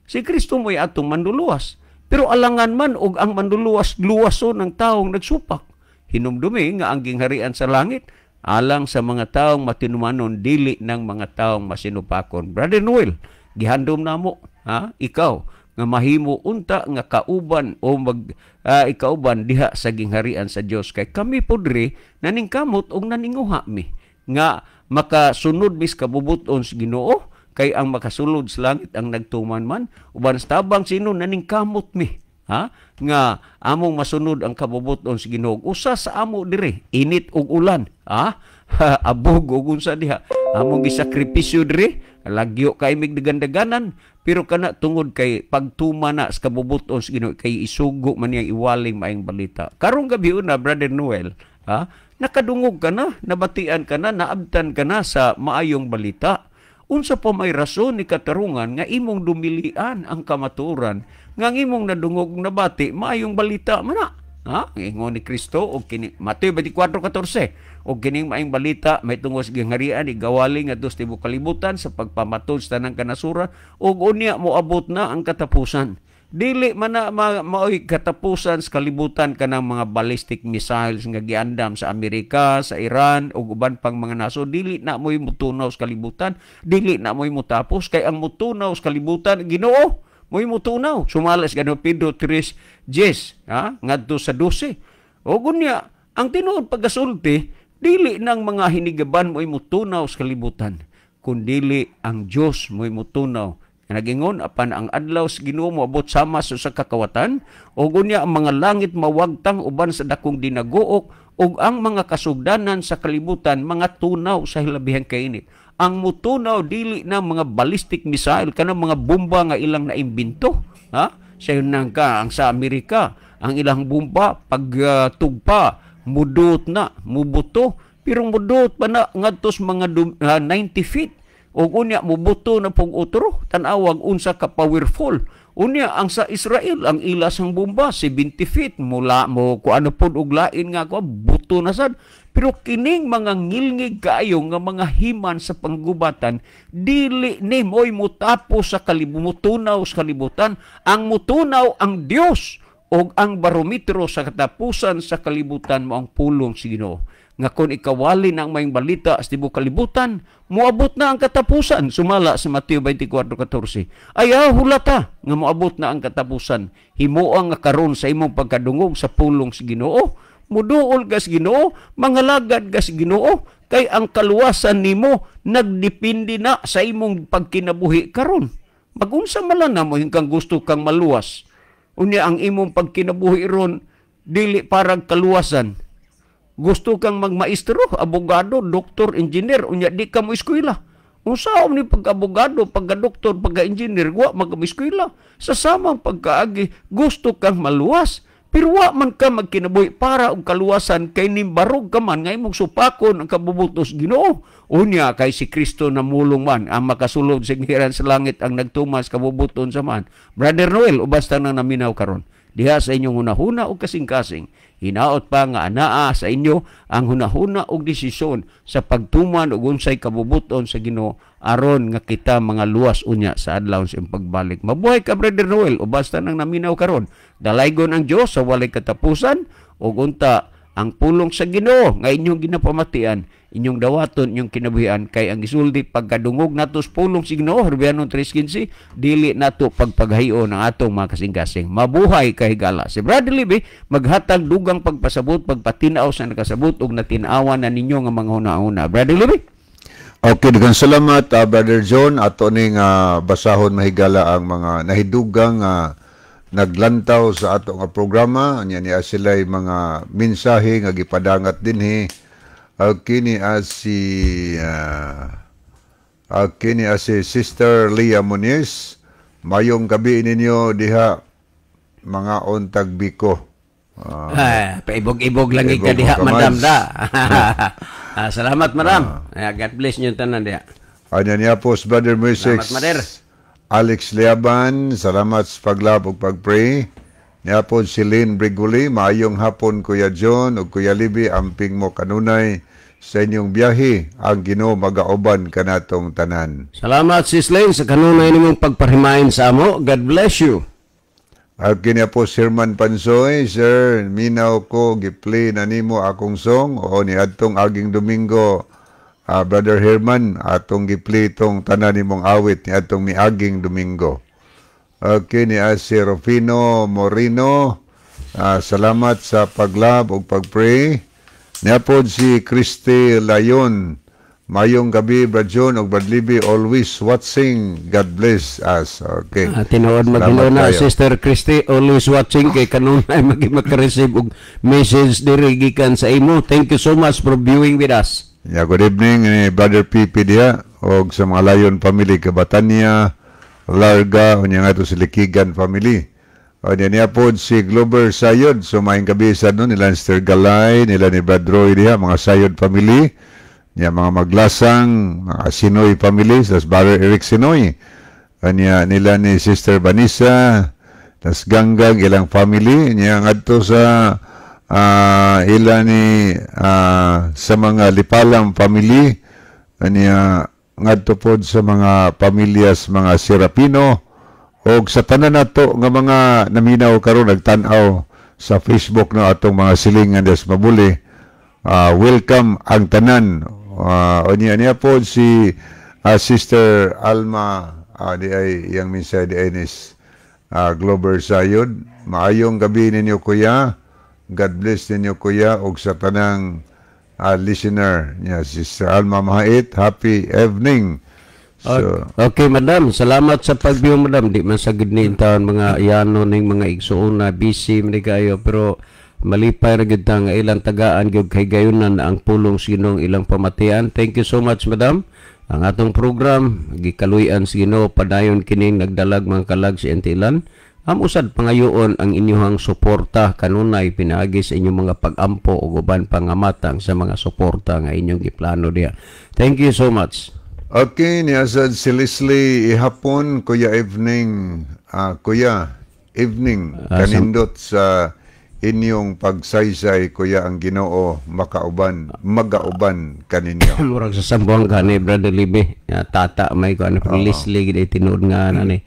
Si Kristo mo'y atong manluluwas. Pero alangan man og ang manluluwas luwason ng taong nagsupak. Hinumdumi nga ang gingharian sa langit alang sa mga taong matinumanon, dili ng mga taong masinupakon. Brother Noel, gihandom namo, ha? Ikaw nga mahimo unta nga kauban o mag ikauban diha sa gingharian sa Dios, kay kami pudre naningkamot og naninguha mi nga makasunod mis kabubuton sa Ginoo, kay ang makasulod sa langit ang nagtuman man uban sa tabang sino naningkamot mi, ha, nga among masunod ang kabubuton sa Ginoo. Usa sa amo dire init ug ulan, ha, abog ug unsa diha among gisakripisyo dire, lagyo kay mig dagandaganan, pero kana tungod kay pagtuma na sa kabubuton sa Ginoo, kay isugo man niyang iwaling maayong balita. Karong gabi una, Brother Noel, ha, nakadungog ka na, nabatian ka na, naabtan ka na sa maayong balita. Unsa pa may rason ni katarungan nga imong dumilian ang kamatuoran nga ang imong nadungog nabati maayong balita man na? Ha? Ingon ni Kristo og kini Mateo 24:14, og kining maayong balita may tungod sa gingharian igawali ngadto sa tibuok kalibutan sa pagpamatod sa tanang kanasuran, ug unya moabot na ang katapusan. Dili man na maoy katapusan sa kalibutan kanang mga ballistic missiles nga giandam sa Amerika, sa Iran ug uban pang mga nasod. Dili na mo'y mutunaw sa kalibutan, dili na mo'y mutapos, kay ang mutunaw sa kalibutan Ginoo. Mo'y mutunaw. Sumala sa ganong Pedro 3:10, ha, ngadto sa 12. O gunya, ang tinuod pagkasulti, dili nang mga hinigaban mo'y mutunaw sa kalibutan, kundili ang Dios mo'y mutunaw. Nagingon apan ang adlaw sa Ginoo moabot sama sa usa ka kawatan, ug unya ang mga langit mawagtang uban sa dakong dinaguok, ug ang mga kasugdanan sa kalibutan mga tunaw sa hilabihang kainit. Ang mutunaw dili na mga ballistic missile, kanang mga bomba nga ilang naimbento, ha? Sayon nang ka ang sa Amerika, ang ilang bomba pagtugpa mudot na, mubuto, pero mudot pa na ngadto sa mga 90 feet. Ug unya mubuto na pug otro, tan-awag unsa ka powerful. Unya ang sa Israel, ang ila sang bomba 70 feet mula mo kuano pod og lain nga ko buto na sad. Pero kining mga ngilngig kaayo nga mga himan sa panggubatan, dili ni mo'y mutapos sa kalibutan, mutunaw sa kalibutan. Ang mutunaw ang Dios, og ang barometro sa katapusan sa kalibutan mo ang pulong sa Ginoo. Nga kung ikawali na ang mayong balita sa tibuok kalibutan, moabot na ang katapusan. Sumala sa Mateo 24:14. Ayaw hulata nga moabot na ang katapusan. Himoa nga karon sa imong pagkadungog sa pulong sa Ginoo, muduol ka sa Ginoo, mangalagad ka sa Ginoo, kay ang kaluwasan nimo nagdepende na sa imong pagkinabuhi karon. Magunsa man lang na mo hingkang gusto kang maluwas. Unya ang imong pagkinabuhi ron dili parang kaluwasan. Gusto kang magmaestro, abogado, doktor, engineer, unya di ka mo eskwela. Unsa ni pagka-abogado, pagka-doktor, pagka-engineer, wa man ka mo eskwela. Sa samang pagkaagi, gusto kang maluwas, pero wa man ka magkinabuhi para og kaluwasan kay nimbarog ka man nga imong supakon ang kabubutos Ginoo. Unya kay si Kristo namulong man ang makasulod sa gingharian sa langit ang nagtumas kabubuton sa man. Brother Noel, ubas tanang naminaw karon diha sa inyong hunahuna o kasing-kasing, hinaot pa nga anaa sa inyo ang hunahuna og desisyon sa pagtuman og unsay kabubuton sa Ginoo aron nga kita mga luwas unya sa adlaw sa iyong pagbalik. Mabuhay ka, Brother Noel, o basta nang naminaw karon. Dalaygon ang Dios sa walay katapusan, ug unta ang pulong sa Ginoo nga inyong ginapamatian, inyong dawaton inyong kinabuhian, kay ang gisulti pagkadungog nato sa pulong sa Ginoo, Hebreo 3:15, dili nato pagpaghayon ang atong mga kasing-kasing. Mabuhay kahigala. Si Brother Libby maghatag dugang pagpasabot, pagpatinaw sa nakasabot ug natinawan na ninyo nga mga hunahuna. Brother Libby. Okay, daghang salamat, Brother John. Ato ning basahon, mahigala, ang mga nahidugang naglantaw sa ato nga programa. Anya niya sila'y mga mensahe nga gipadangat dinhi. Kini as si kini as si Sister Leah Muniz. Mayong gabi ninyo diha, mga ontag biko. Ah, paibog-ibog lang ka Ibog diha, kamay. Madam da. Ah, salamat, madam. Ah, God bless niyo tanan diha. Anya niya po si Brother Moises. Salamat, Mader. Alex Liaban, salamat sa pag-love ug pag-pray. Niya po si Lynn Briguli, maayong hapon Kuya John ug Kuya Libby, amping mo kanunay sa inyong biyahe. Ang Ginoo magauban kanatong tanan. Salamat, Sis Lane, sa kanunay nimong pagparimain sa amo. God bless you. At kini po si Herman Pansoy, "Sir, minaw ko, gi-play na nimo akong song." O ni adtong aging Domingo, Brother Herman, atong gi-play tong tanan nimong awit ni adtong miaging Domingo. Okay, ni si Rufino Morino, salamat sa pag-love ug pag-pray. Niya po si Christy Layon, "Mayong gabi, Brad John ug Brad Libby, always watching. God bless us." Okay. Ah, tinuod Salamat maginoo kayo. Sister Christy, always watching kay kanunay magi maka-receive og message diri gikan sa imo. Thank you so much for viewing with us. Yeah, good evening ni Brother PP diha og sa mga Lion family Kabatanya, Larga, unya nga to si Likigan family. O niya niya po si Glover Sayod. So maayong gabi sa no nila ni Sister Galay, nila ni Brad Roy diha, mga Sayod family. Niya mga Maglasang, mga Sinoy family, sa Brother Eric Sinoy. Kanya nila ni Sister Vanessa, tas Ganggang ilang family, niya ngadto sa ila ni sa mga Lipalam family, kanya ngadto pod sa mga pamilyas mga Serapino og sa tanan nato nga mga naminaw karon, nagtan-aw sa Facebook no, atong mga silingan des mabuli. Welcome ang tanan. Unya niya po si Sister Alma, di ay iyang mensahe di ay nis Glover Sayod. Maayong gabi ninyo, kuya. God bless ninyo, kuya, ug sa tanang listener niya, Sister Alma Mahait. Happy evening. So, Okay, madam. Salamat sa pag-view, madam. Di man sa gid ni taon mga yano ning mga igsuon na busy man ni kayo, pero malipay ra gyud ta nga ilang tagaan gyud kay gayunan ang pulong sa Ginoo ilang pamatian. Thank you so much, madam. Ang atong program gikaluy-an sa Ginoo, padayon kining nagdalag mga kalag sa entilan. Amo sad pangayoon ang inyong suporta kanunay pinaagi sa inyong mga pag-ampo ug uban pangamatang sa mga suporta nga inyong giplano diha. Thank you so much. Okay, niya sad si Leslie Ihapon, kuya evening, kuya evening, kanindot sa inyong pagsaysay, kuya, ang Ginoo makauban, magauban kaninyo. Murag sa Sambuanga ni Brother Libe. Ya, tata may ko ano pero Leslie gid ay tinuod nga ana ni.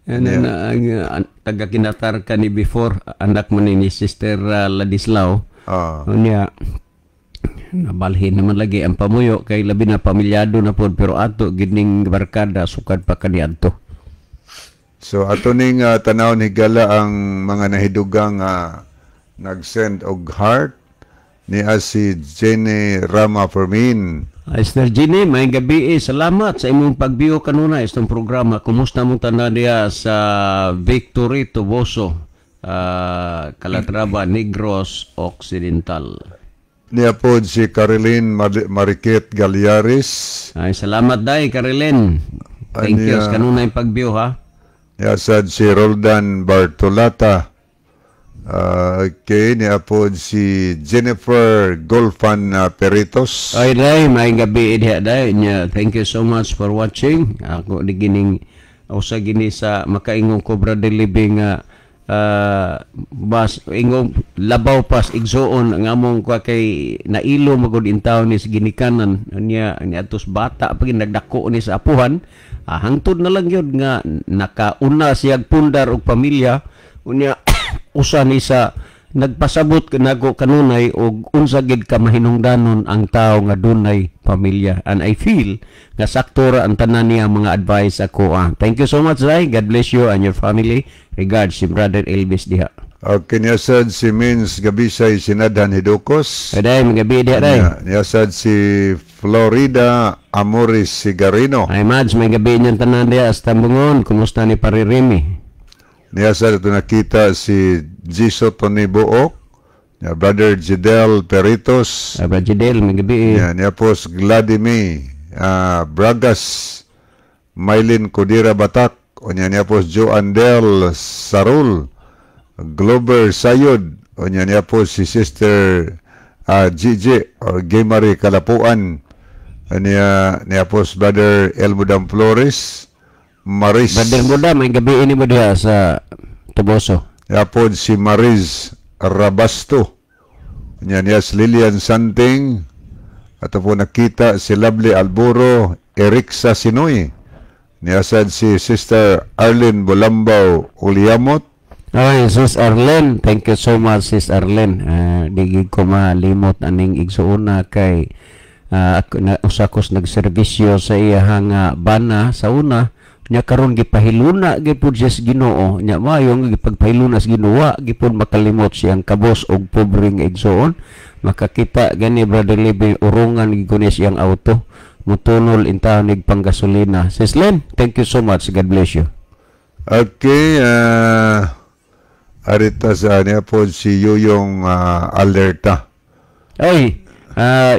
And then, ang taga kinatar ka ni before, anak mo ni Sister Ladislao. Unya nabalhin naman lagi ang pamuyo kay labi na pamilyado na pod, pero ato gid ning barkada sukad pa kaniadto. So ato ning tanawon higala ang mga nahidugang nag-send og heart ni si Jenny Rama Fermin. Ay, Sister Jenny, may gabi eh. Salamat sa imong pagbiyo kanunay sa programa. Kumusta mong tanan diha sa Victory Toboso, Calatrava, Negros Occidental? Niya po si Caroline Mariquet Galliaris. Ay, salamat day, Caroline. Thank you sa kanunay pagbiyo ha. Niya sad si Roldan Bartolata. Okay, niya po si Jennifer Golfan Peritos. Ay, day, may gabi diha day. Nya, thank you so much for watching. Ako di gining usa gini sa makaingong ko, Brother Living, nga bas ingong labaw pas igsuon ang among kwa kay nailo magud in town ni sa ginikanan niya ni atos bata pa gid nagdako ni sa apuhan, hangtod na lang yun nga nakauna siyag pundar og pamilya. Unya usa ni sa nagpasabot kanago kanunay og unsa gid ka mahinungdanon ang tao nga dunay pamilya, and I feel nga sakto ra ang tanan niya mga advice ako ah. Thank you so much, Zai. God bless you and your family. Regards, si Brother Elvis diha. Okay, niya sad si Mins Gabisay Sinadhan Hidukos. Ay, magabi diha day. Niya sad si Florida Amoris Sigarino. Ay, Mads, may gabi niyang tanan diha sa Tambungon. Kumusta ni Paririmi? Niya sad ito nakita si Jiso Tony Buok. Niya Brother Jidel Peritos. Ay, Brother Jidel, may gabi eh. Niya, niya po si Gladimir Bragas, Mylene Codira Batak. O niya, niya po si Joe Andel Sarul, Glover Sayod. O niya, niya po si Sister GG or Gay Kalapuan. O niya, niya po si Brother Elmudam Flores, Maris. Brother Muda, may gabi ini mo diha sa Toboso. Niya po si Mariz Rabasto. Niya, niya si Lilian Santing. At po nakita si Lovely Alburo, Eriksa Sinoy. Niya sad si Sister Arlene Bulambaw Uliamot. Ay, Sis Arlene, thank you so much, Sis Arlene. Di gid ko malimot aning igsuuna kay ako na usa kos nagserbisyo sa iyahang bana sa una. Nya karon gipahiluna gyud pud siya sa Ginoo. Nya maayo nga gipagpahiluna sa Ginoo, wa gyud makalimot siyang kabos og pobreng igsuon. Makakita gani, Brother Libby, urungan gyud ko ni siyang auto. Mutunol intawn nig panggasolina. Sis Len, thank you so much. God bless you. Okay, arita sa niya po si Yuyong Alerta. Ay,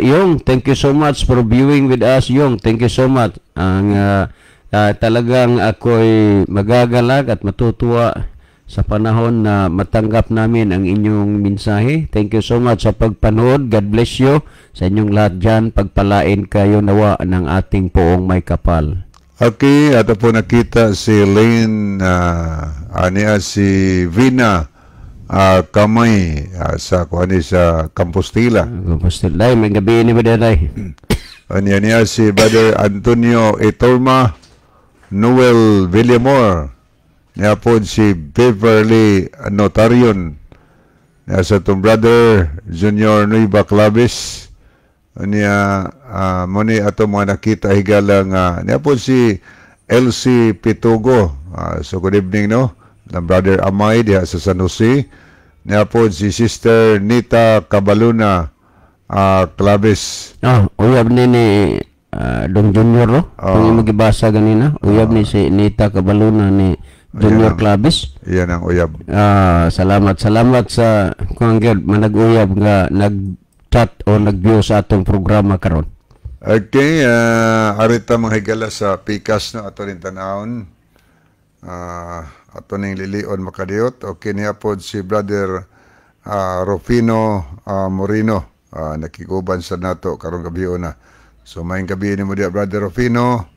Yong, thank you so much for viewing with us, Yong. Thank you so much. Ang talagang ako'y magagalag at matutuwa sa panahon na matanggap namin ang inyong mensahe. Thank you so much sa pagpanood. God bless you sa inyong lahat dyan. Pagpalain kayo nawa ng ating Poong Maykapal. Okay, ato po nakita si Lane, aniya si Vina Kamay sa kuani sa Compostela. Compostela. Day, may gabi ni ba day? Aniya niya si Brother Antonio Etorma, Noel Villamor, niya po si Beverly Notarion, niya sa itong Brother Junior Nueva Clavis, niya mo ni ato mga nakita higala nga niya po si LC Pitugo. So good evening, no. Na Brother Amay diha sa San Jose. Niya po si Sister Nita Cabaluna Claves. Ah, uyab ni Dong Junior, no? Kung imo gibasa ganina, uyab ni si Nita Cabaluna ni Junior Claves. Iyan ang uyab. Ah, salamat, salamat sa kuan gyud manag-uyab nga nag-chat o nag-view sa atong programa karon. Okay, arita mga higala sa pikas, no, ato rin tanawon. Ato ning lilion makadiyot. Okay, niya po si Brother Rufino Moreno. Nakikuban sa nato karong gabi na. So maayong gabi nimo diya, Brother Rufino.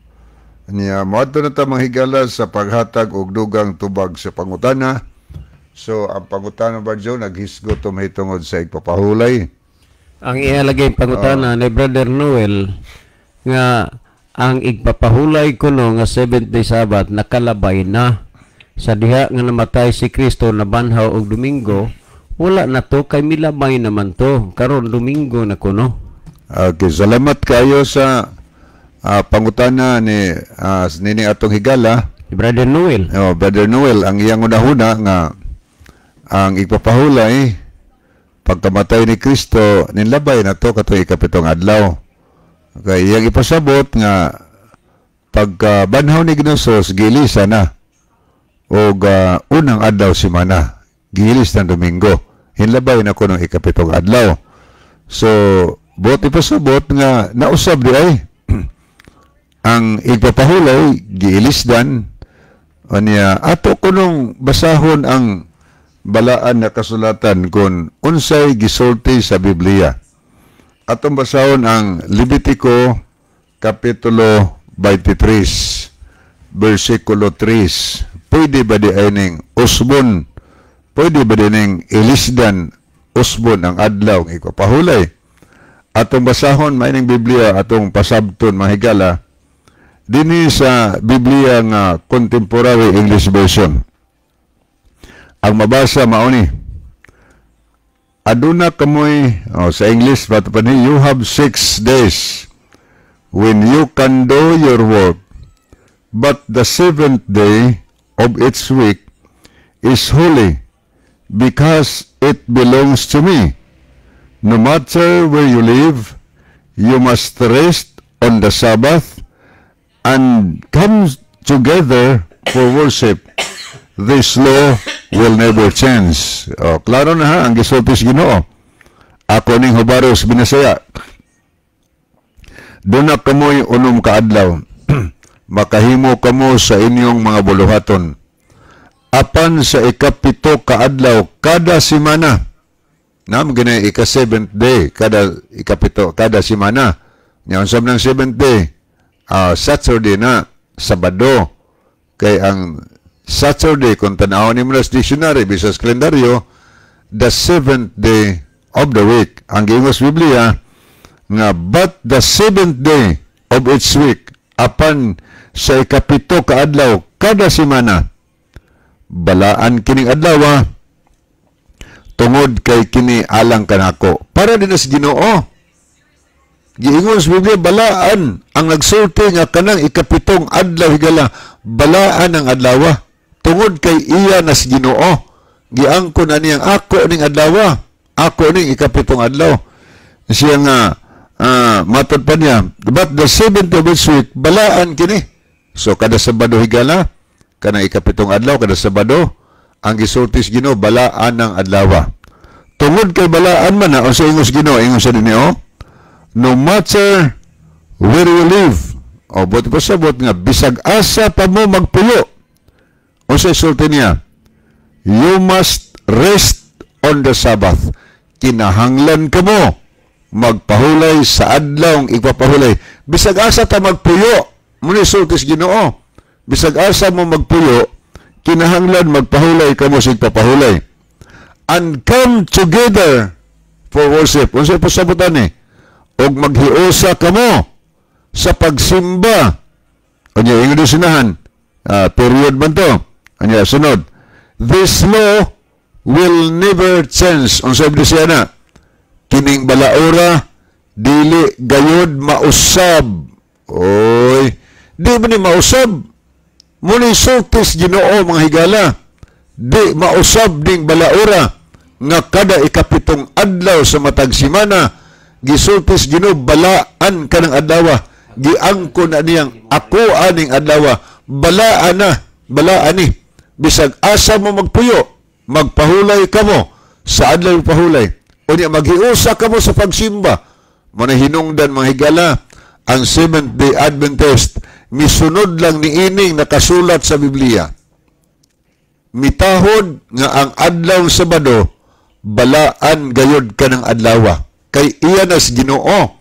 Niya moadto na ta, mga higala, sa paghatag og dugang tubag sa pangutana. So ang pangutana ba, Joe, naghisgot to mahitungod sa igpapahulay. Ang iya lagi pangutana ni Brother Noel nga ang igpapahulay kuno nga seventh day Sabbath nakalabay na sa diha nga namatay si Kristo, nabanhaw og Domingo, wala na to kay milabay naman to karon Domingo na kuno. Okay, salamat kayo sa pangutana ni nini atong higala. Ni Brother Noel. Oh, Brother Noel, ang iyang unahuna nga ang igpapahulay pagkamatay ni Kristo ninlabay na to katong ikapitong adlaw. Kay iyang ipasabot nga pagkabanhaw ni Ginoong gilisa na og unang adlaw semana, gilis ng Domingo. Hinlabay na kuno ikapitong adlaw. So, buot ipasabot nga nausab di ay ang igpapahulay giilisdan. Anya ato kunong basahon ang balaan na kasulatan kung unsay gisulti sa Biblia. Atong basahon ang Levitico Kapitulo 23 versikulo 3. Pwede ba di ay ning usbon? Pwede ba di ning ilisdan usbon ang adlaw ng igpapahulay? Atong basahon maining Biblia, atong pasabton, mahigala, dinhi sa Biblia nga Contemporary English Version. Ang mabasa mao ni: Aduna kamoy, oh, sa English pa pa ni, "You have 6 days when you can do your work, but the seventh day of each week is holy because it belongs to me. No matter where you live, you must rest on the Sabbath and come together for worship. This law will never change." Oh, klaro na ha, ang gisulti sa Ginoo. Ako ning hubaros Binasaya. Duna kamoy 6 ka adlaw. Makahimo kamo sa inyong mga buluhaton. Apan sa 7 ka adlaw kada semana, nam gina ika seventh day kada 7 kada semana. Nya unsa man ang seventh day? Saturday na, Sabado. Kay ang Saturday, kung tan-awon nimo sa dictionary bisas kalendaryo, the seventh day of the week. Ang giingon sa Biblia nga but the seventh day of each week, apan sa 7 ka adlaw kada semana, balaan kining adlaw tungod kay kini alang kanako. Para din sa Ginoo. Giingon sa Biblia balaan ang nagsulti nga kanang 7 adlaw, higala, balaan ang adlaw tungod kay iya na sa Ginoo. Giangko na niyang ako ning adlaw, ako ning 7 adlaw. Siya nga matod pa niya, but the seventh of each week, balaan kini. So kada Sabado, higala, kanang 7 adlaw kada Sabado, ang gisulti sa Ginoo balaan ang adlaw. Tungod kay balaan man na, sa ingos Ginoo, ingon sa dinhi oh, no matter where you live. O, buot pasabot nga bisag asa pa mo magpuyo. Unsa sulti niya? You must rest on the Sabbath. Kinahanglan kamo magpahulay sa adlaw igpapahulay. Bisag asa ta magpuyo, muni sulti sa Ginoo. Bisag asa mo magpuyo, kinahanglan magpahulay kamo sa igpapahulay. And come together for worship. Unsa pasabutan ni? Og maghiusa kamo sa pagsimba. Anya ingon sinahan, period man to. Anya sunod. This law will never change. Unsa ibig siya na? Kining balaura dili gayod mausab. Oy, di ba ni mausab? Muni sultis Ginoo, mga higala. Di mausab ning balaura nga kada ikapitong adlaw sa matag semana, gisultis Ginoo, balaan kanang adlaw. Giangko na niyang ako aning adlaw, balaan na, balaan ni. Bisag asa mo magpuyo, magpahulay kamo sa adlaw pahulay. Unya maghiusa kamo sa pagsimba. Mao hinungdan, mga higala, ang Seventh Day Adventist misunod lang ni ining nakasulat sa Biblia. Mitahod nga ang adlaw Sabado balaan gayod kanang adlaw kay iya nas Ginoo.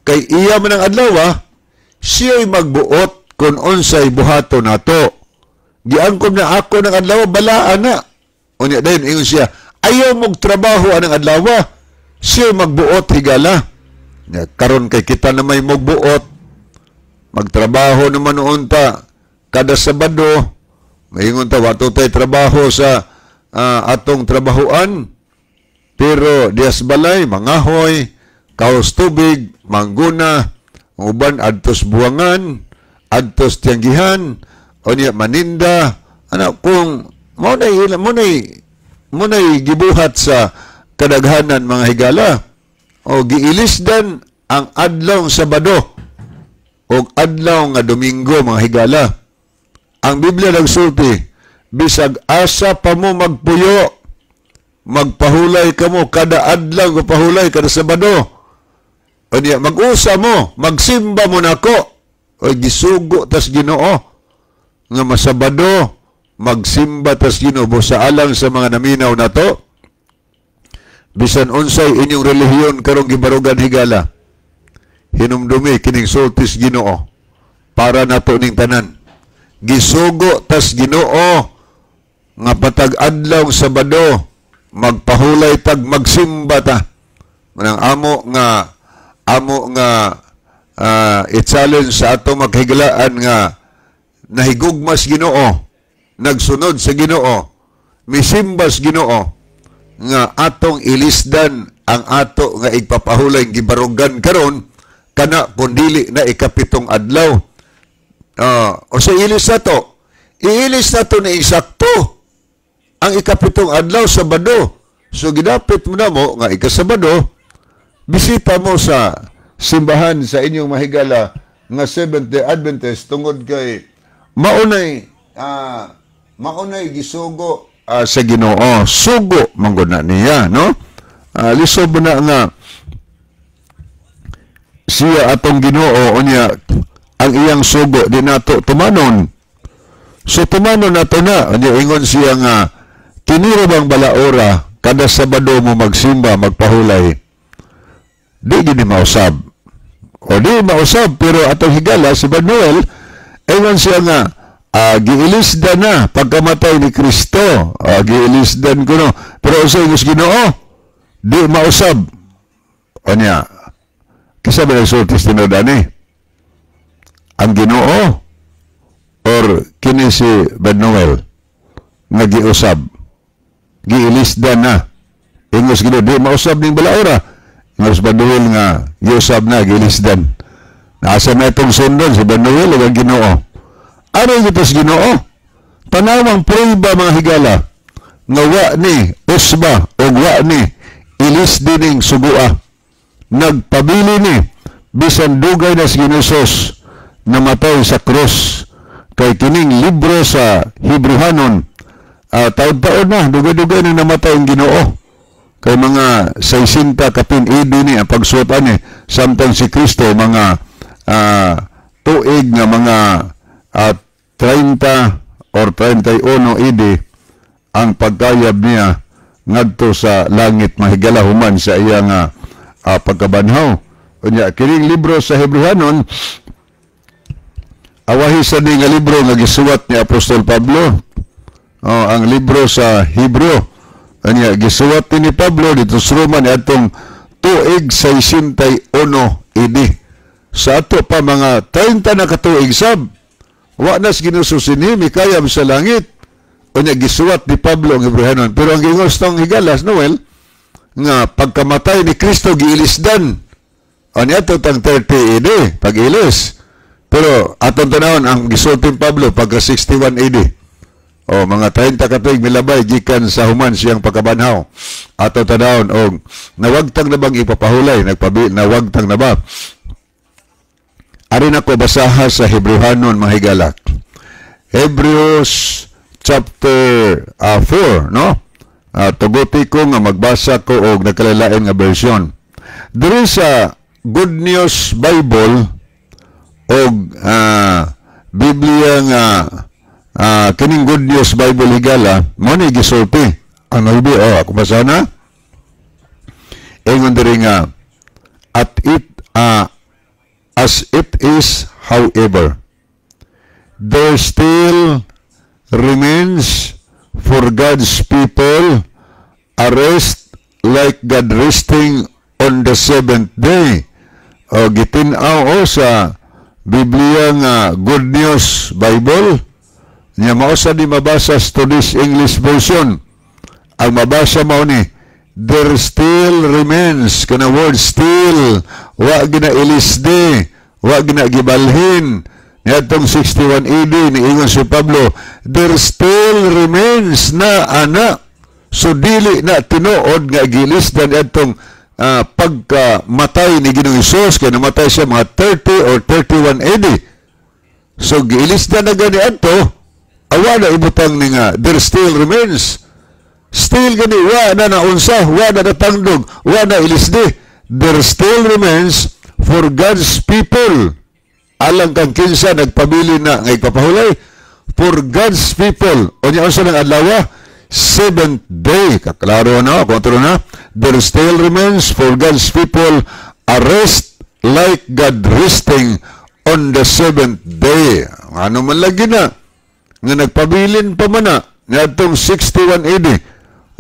Kay iya man ang adlaw, siya'y magbuot kung unsay buhato nato. Giangkom na ako ng adlaw, balaan na. Unya dayon ingon siya, ayaw mog trabaho anang adlaw, siya'y magbuot, higala. Ya, karon kay kita na may magbuot, magtrabaho naman noon ta kada Sabado, maingon ta wato tay trabaho sa atong trabahoan, pero dias balay mangahoy, kaos tubig, mangguna, ang uban adtos buwangan, adtos tiyanggihan, unya maninda, ana kung mo nay gibuhat sa kadaghanan, mga higala. O giilisdan ang adlaw Sabado o adlaw nga Domingo, mga higala. Ang Biblia nagsulti, bisag asa pa mo magpuyo, magpahulay kamo kada adlaw nga pahulay kada Sabado. Unya mag-usa mo, magsimba mo nako. O gisugo tas Ginoo nga masabado magsimba tas Ginoo sa alang sa mga naminaw nato. Bisan unsay inyong relihiyon karong gibarugan, higala, hinumdumi kining sultis Ginoo para nato ning tanan. Gisugo tas Ginoo nga patag adlaw Sabado magpahulay tag magsimba ta. Manang amo nga i-challenge sa ato makhigalaan nga nahigugmas Ginoo, nagsunod sa Ginoo, misimbas Ginoo, nga atong ilisdan ang ato nga igpapahulay gibarugan karon kana kun dili na ikapitong adlaw. O sa ilis na to, iilis na to ni eksakto ang ikapitong adlaw, Sabado. So gidapit mo na mo nga ikasabado, bisita mo sa simbahan sa inyong mahigala nga Seventh Day Adventist tungod kay maunay gisugo sa Ginoo. Sugo manggod na niya, no? Lisob na nga siya atong Ginoo, unya ang iyang sugo di nato tumanon. So tumanon nato na. Unya ingon siya nga kiniro bang balaora kada Sabado mo magsimba, magpahulay, di gini mausab o di mausab. Pero atong higala si Manuel, ingon siya nga giilisdan na pagkamatay ni Kristo, giilisdan ko no, pero usa ingos Ginoo di mausab. Unya kisa ba nagsultis tinuod ani, ang Ginoo or kini si Manuel nga giusab, giilisdan na? Ingos Ginoo di mausab ning balaora, ingos Manuel nga giusab na, giilisdan. Nasa na itong sundon, si Manuel o ang Ginoo? Ano yung ito sa Ginoo? Tanawang prueba, mga higala, nga wa ni usba o wa ni ilis dining sugua. Nagpabili ni bisan dugay na si Ginoo namatay sa krus, kay kining libro sa Hebrehanon, taon-taon na, dugay-dugay na namatay ang Ginoo, kay mga 60 kapin AD ni ang pagsuot ani, samtang si Kristo mga tuig nga mga 30 or 31 AD ang pagkayab niya ngadto sa langit, mahigala, human sa iya nga pagkabanhaw. Unya kining libro sa Hebrehanon, awahi sa ni nga libro nga gisuwat ni Apostol Pablo. Oh, ang libro sa Hebreo. Anya gisuwat ni Pablo dito sa Roma ni atong tuig 61 AD. Sa ato pa mga 30 na katuig sab. Wa na sa Ginoo sini mikayab sa langit. Unya gisuwat ni Pablo ang Hebrehanon. Pero ang gingos tong higalas Noel nga pagkamatay ni Kristo giilisdan. Unya ato tang 30 AD pag-ilis. Pero atong tanawon ang gisulti ni Pablo pagka 61 AD. O mga 30 ka tuig milabay gikan sa human siyang pagkabanhaw. Ato tanawon og nawagtang na bang ipapahulay, nagpabi nawagtang na ba? Ari nako basaha sa Hebreohanon, mga higala. Hebrews chapter 4, no? Tuguti ko nga magbasa ko og nagkalalain nga version. Diri sa Good News Bible og Biblia nga kining Good News Bible, higala, mo ni gisulti. Ano ibi? Oh, ako basa na. Ingon diri nga at it as it is, however, there still remains for God's people a rest like God resting on the seventh day. O gitin-aw o sa Biblia nga Good News Bible nya mao sa di mabasa sa today's English version. Ang mabasa mao ni "there still remains". Kana word "still", wa gina ilisdi, wa gina gibalhin niadtong 61 AD. Niingon si Pablo, "There still remains" na ana. So dili na tinuod nga gilisdan adtong pagkamatay ni Ginoong Hesus, kay namatay siya mga 30 or 31 AD. So giilisdan na gani adto, awa na ibutang ni nga "there still remains". Still gani wa na naunsa, wa na natangdog, wa na ilisdi. "There still remains for God's people." Alang kang kinsa nagpabili na nga ipapahulay? For God's people. O niya, unsa ng adlaw? Seventh day. Kaklaro na, kontro na. "There still remains for God's people a rest like God resting on the seventh day." Ano man lagi na nga nagpabilin pa man na niadtong 61 AD.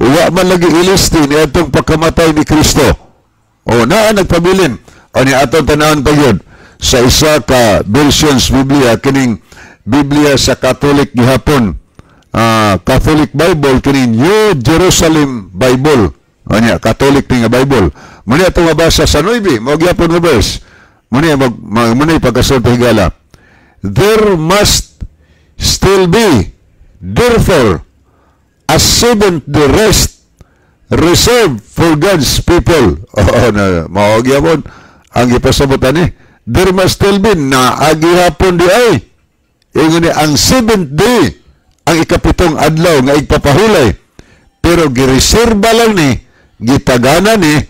Wa man lagi ilisti niadtong pagkamatay ni Kristo. O naa nagpabilin. O ni atong tanawon pa yun sa isa ka versions Biblia, kining Biblia sa Catholic gihapon. Catholic Bible, kining New Jerusalem Bible. Anya, Catholic ni nga Bible. Muna atong mabasa sa 9, mao gyapon nga verse. Muna mag, mag muna pagkasulti, higala. "There must still be, therefore, a seventh day rest reserved for God's people." Oo na, mao gyapon ang gipasabot ani. "There must still be", naa gihapon di ay. Ingon ni ang seventh day, ang ikapitong adlaw nga igpapahulay. Pero gireserba lang ni, gitagana ni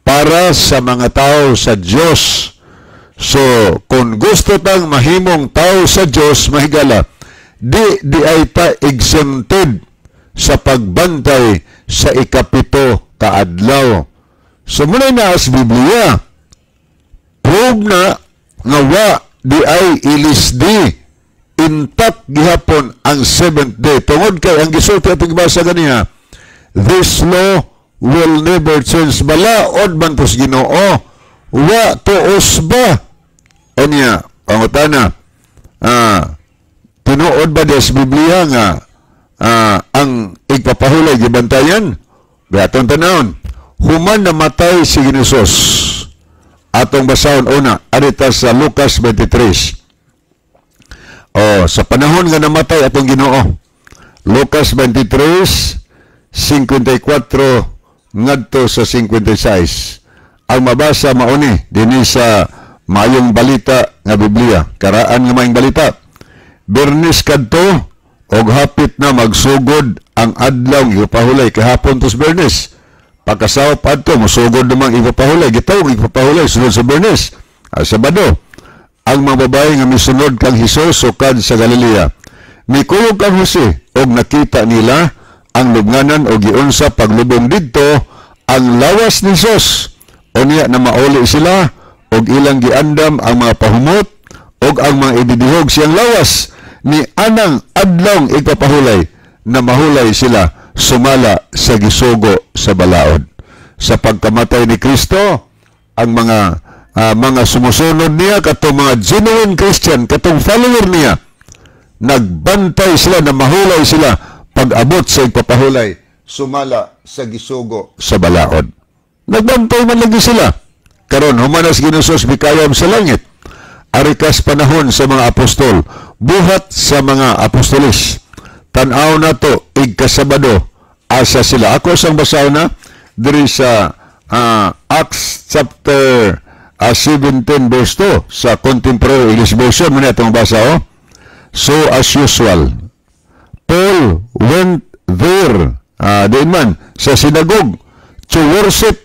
para sa mga tao sa Dios. So, kung gusto tang mahimong tao sa Dios, mahigala, di di ay ta exempted sa pagbantay sa ikapito kaadlaw. So, muna na as Biblia, prove na nga wa di ay ilisdi, intact gihapon ang seventh day. Tungod kay ang gisulti atong gibasa ganiha, "This law will never change." Balaod man tos Ginoo. Wa tuos ba? Unya, pangutana, tinuod ba des Biblia nga ang igpapahulay gibantayan? Atong tanawon. Human namatay si Ginoong, atong basahon una, arita sa Lucas 23. Oh, sa panahon nga namatay atong Ginoo. Lucas 23, 54 ngadto sa 56. Ang mabasa mauni dinhi sa Maayong Balita nga Biblia, karaan nga Maayong Balita. Biyernes kadto og hapit na magsugod ang adlaw ipapahulay, kahapon tos Biyernes. Pagkasawop adto mosugod namang ipapahulay, gitawag ipapahulay sunod sa Biyernes. Sabado. Ang mga babae nga misunod kang Hesus sukad sa Galilea mikuyog kang Jose og nakita nila ang lubnganan og giunsa paglubong didto ang lawas ni Hesus. Unya na mauli sila og ilang giandam ang mga pahumot og ang mga ididihog siyang lawas. Ni anang adlawng igpapahulay na mahulay sila sumala sa gisugo sa balaod. Sa pagkamatay ni Kristo, ang mga sumusunod niya, katong mga genuine Christian, katong follower niya, nagbantay sila na mahulay sila pag-abot sa igpapahulay sumala sa gisugo sa balaod. Nagbantay man lagi sila. Karon humanas Ginoong mikayam sa langit. Arikas panahon sa mga apostol, buhat sa mga apostoles. Tan-aw na to igkasabado asa sila. Ako sang basaw na diri sa Acts chapter 17 verse 2 sa Contemporary English Version man atong basa oh. So as usual, Paul went there diin man sa synagogue to worship,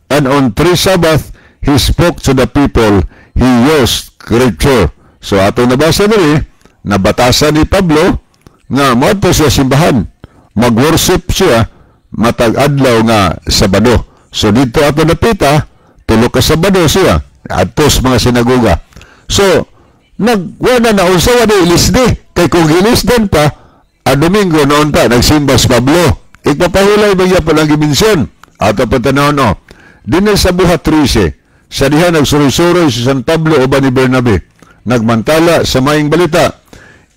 and on three Sabbath he spoke to the people. He used scripture. So ato nabasa diri, nabatasan ni Pablo nga moadto siya simbahan, mag-worship siya matag adlaw nga Sabado. So dito ato napita, 3 ka Sabado siya adto sa mga sinagoga. So nagwala na unsa wa di ilisdi, kay kung gilisdan pa ang Domingo noon pa nagsimba si Pablo, igpapahulay ba gyapon ang gimensyon. Ato pa tan-awon oh. Dinhi sa Buhat 13, sa diha nagsuroy-suroy si San Pablo uban ni Bernabe, nagmantala sa maayong balita.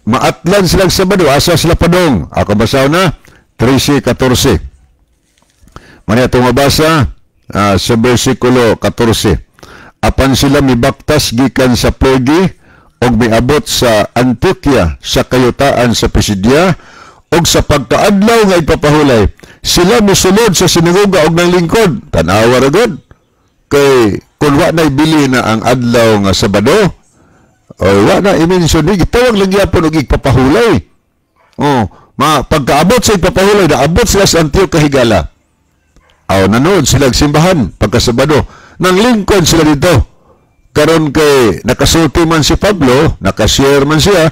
Maatlan silang Sabado, asa sila padong. Ako basaw na 13:14. Mani atong mabasa sa versikulo 14. Apan sila mibaktas gikan sa Perge og miabot sa Antioquia sa kayutaan sa Pisidia, og sa pagkaadlaw nga ipapahulay sila misulod sa sinagoga og nanglingkod. Tanawa ra gud kay kun wa nay bili na ang adlaw nga Sabado, o wa na i-mention ni, gitawag lang gyapon og igpapahulay. Oh, ma pagkaabot sa igpapahulay, naabot sila sa Antioquia higala. Aw nanood sila og simbahan pagkasabado. Nanglingkod sila dito. Karon kay nakasulti man si Pablo, nakashare man siya,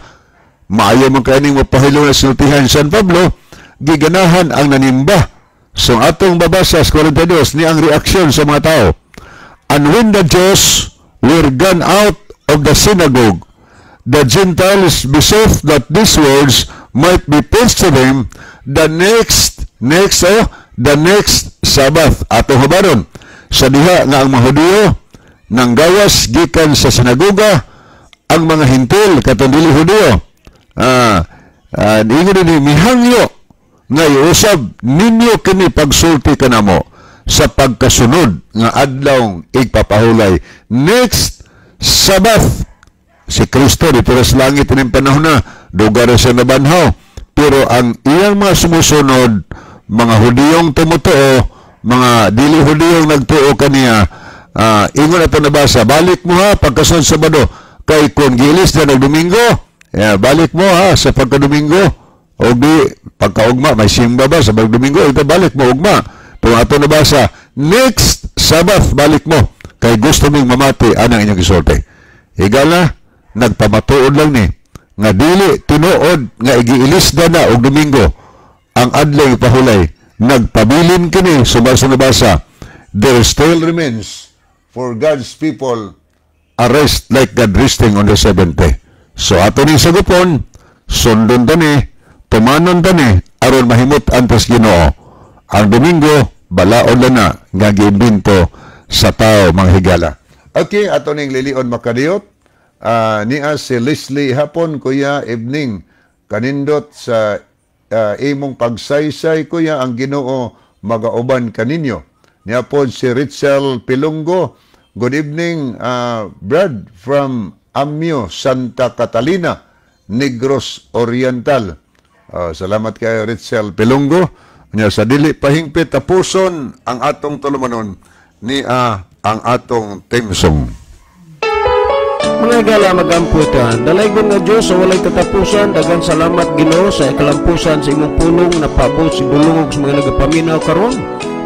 maayo man kay ning mapahilong na sinultihan si San Pablo, giganahan ang nanimba. So atong babasa sa 42 ni ang reaksyon sa mga tao. And when the Jews were gone out of the synagogue, the Gentiles besought that these words might be preached to them the next Sabbath. Ato hubaron sa diha nga ang mga Hudiyo nang gawas gikan sa sinagoga, ang mga Hentil katong dili Hudiyo, ingon ni mihangyo nga iusab ninyo kini pagsulti kanamo sa pagkasunod nga adlaw igpapahulay, next Sabbath. Si Kristo dito sa langit ining panahon na, duga ra siya nabanhaw, pero ang iyang mga sumusunod, mga Hudiyong tumutuo, mga dili Hudiyong nagtuo kaniya, ingon ato nabasa, balik mo ha pagkasunod Sabado, kay kung gilis na Domingo, yeah, balik mo ha sa pagka-Domingo, o di pagkaugma may simba ba sa pagdomingo, ito balik mo ugma. Pero ato nabasa, next Sabbath balik mo kay gusto ming mamati anang inyong gisulti. Higala, nagpamatuod lang ni nga dili tinuod nga igiilisda na og Domingo ang adlaw pahulay. Nagpabilin kini subay sa nabasa, there still remains for God's people a rest like God resting on the seventh day. So ato ning sagupon, sundon tani, tumanon tani, aron mahimut antes Ginoo. Ang Domingo balaod lang na nga giimbento sa tao, mga higala. Okay, ato ning lilion makadiyot. Niya si Leslie Hapon, kuya, evening. Kanindot sa imong pagsaysay, kuya, ang Ginoo magauban kaninyo. Niya po si Richel Pilunggo. Good evening, Brad from Amio, Santa Catalina, Negros Oriental. Salamat kay Richel Pilunggo. Nya sa dili pahingpit tapuson ang atong tulumanon ni ang atong theme song. Mga higala, magamputan, dalaygon nga Diyos sa walay katapusan, daghang salamat, Ginoo, sa kalampusan sa imong pulong napaabot sa dulungog sa mga nagapaminaw karon.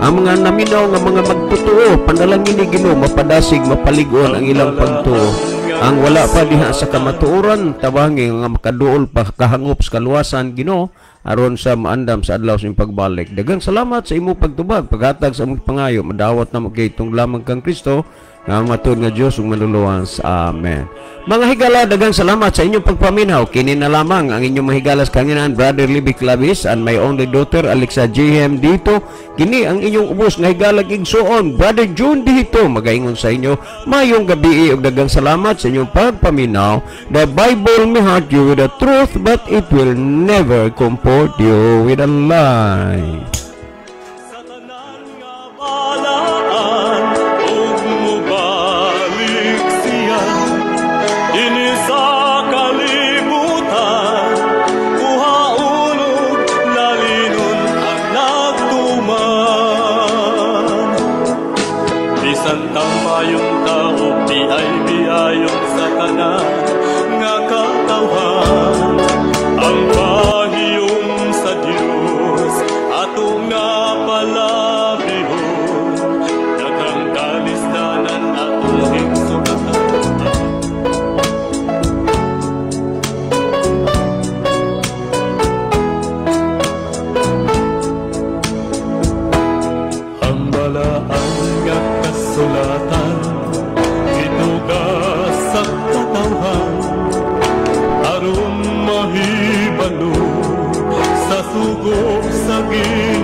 Ang mga naminaw nga mga magtotoo, panalangin ni Ginoo mapadasig, mapalig-on ang ilang pagtuo. Ang wala pa diha sa kamatuoran, tabangi nga makaduol pa kahangop sa kaluwasan, Ginoo, aron sa maandam sa adlaw sa imong pagbalik. Daghang salamat sa imong pagtubag, paghatag sa imong pangayo, madawat na mo kay itong lamang kang Kristo nga matuod nga Dios ug manluluwas. Amen. Mga higala, daghang salamat sa inyong pagpaminaw. Kini na lamang ang inyong mga higala sa kanginaan, Brother Libby Clavis and my only daughter Alexa JM dito. Kini ang inyong ubos nga higala igsuon, Brother June dito, magaingon sa inyo mayong gabi ug daghang salamat sa inyong pagpaminaw. The Bible may hurt you with the truth, but it will never comfort you with a lie. Sa tanan nga balaan ug mubalik siya dinhi sa kalibutan kuha ulo. Lagi.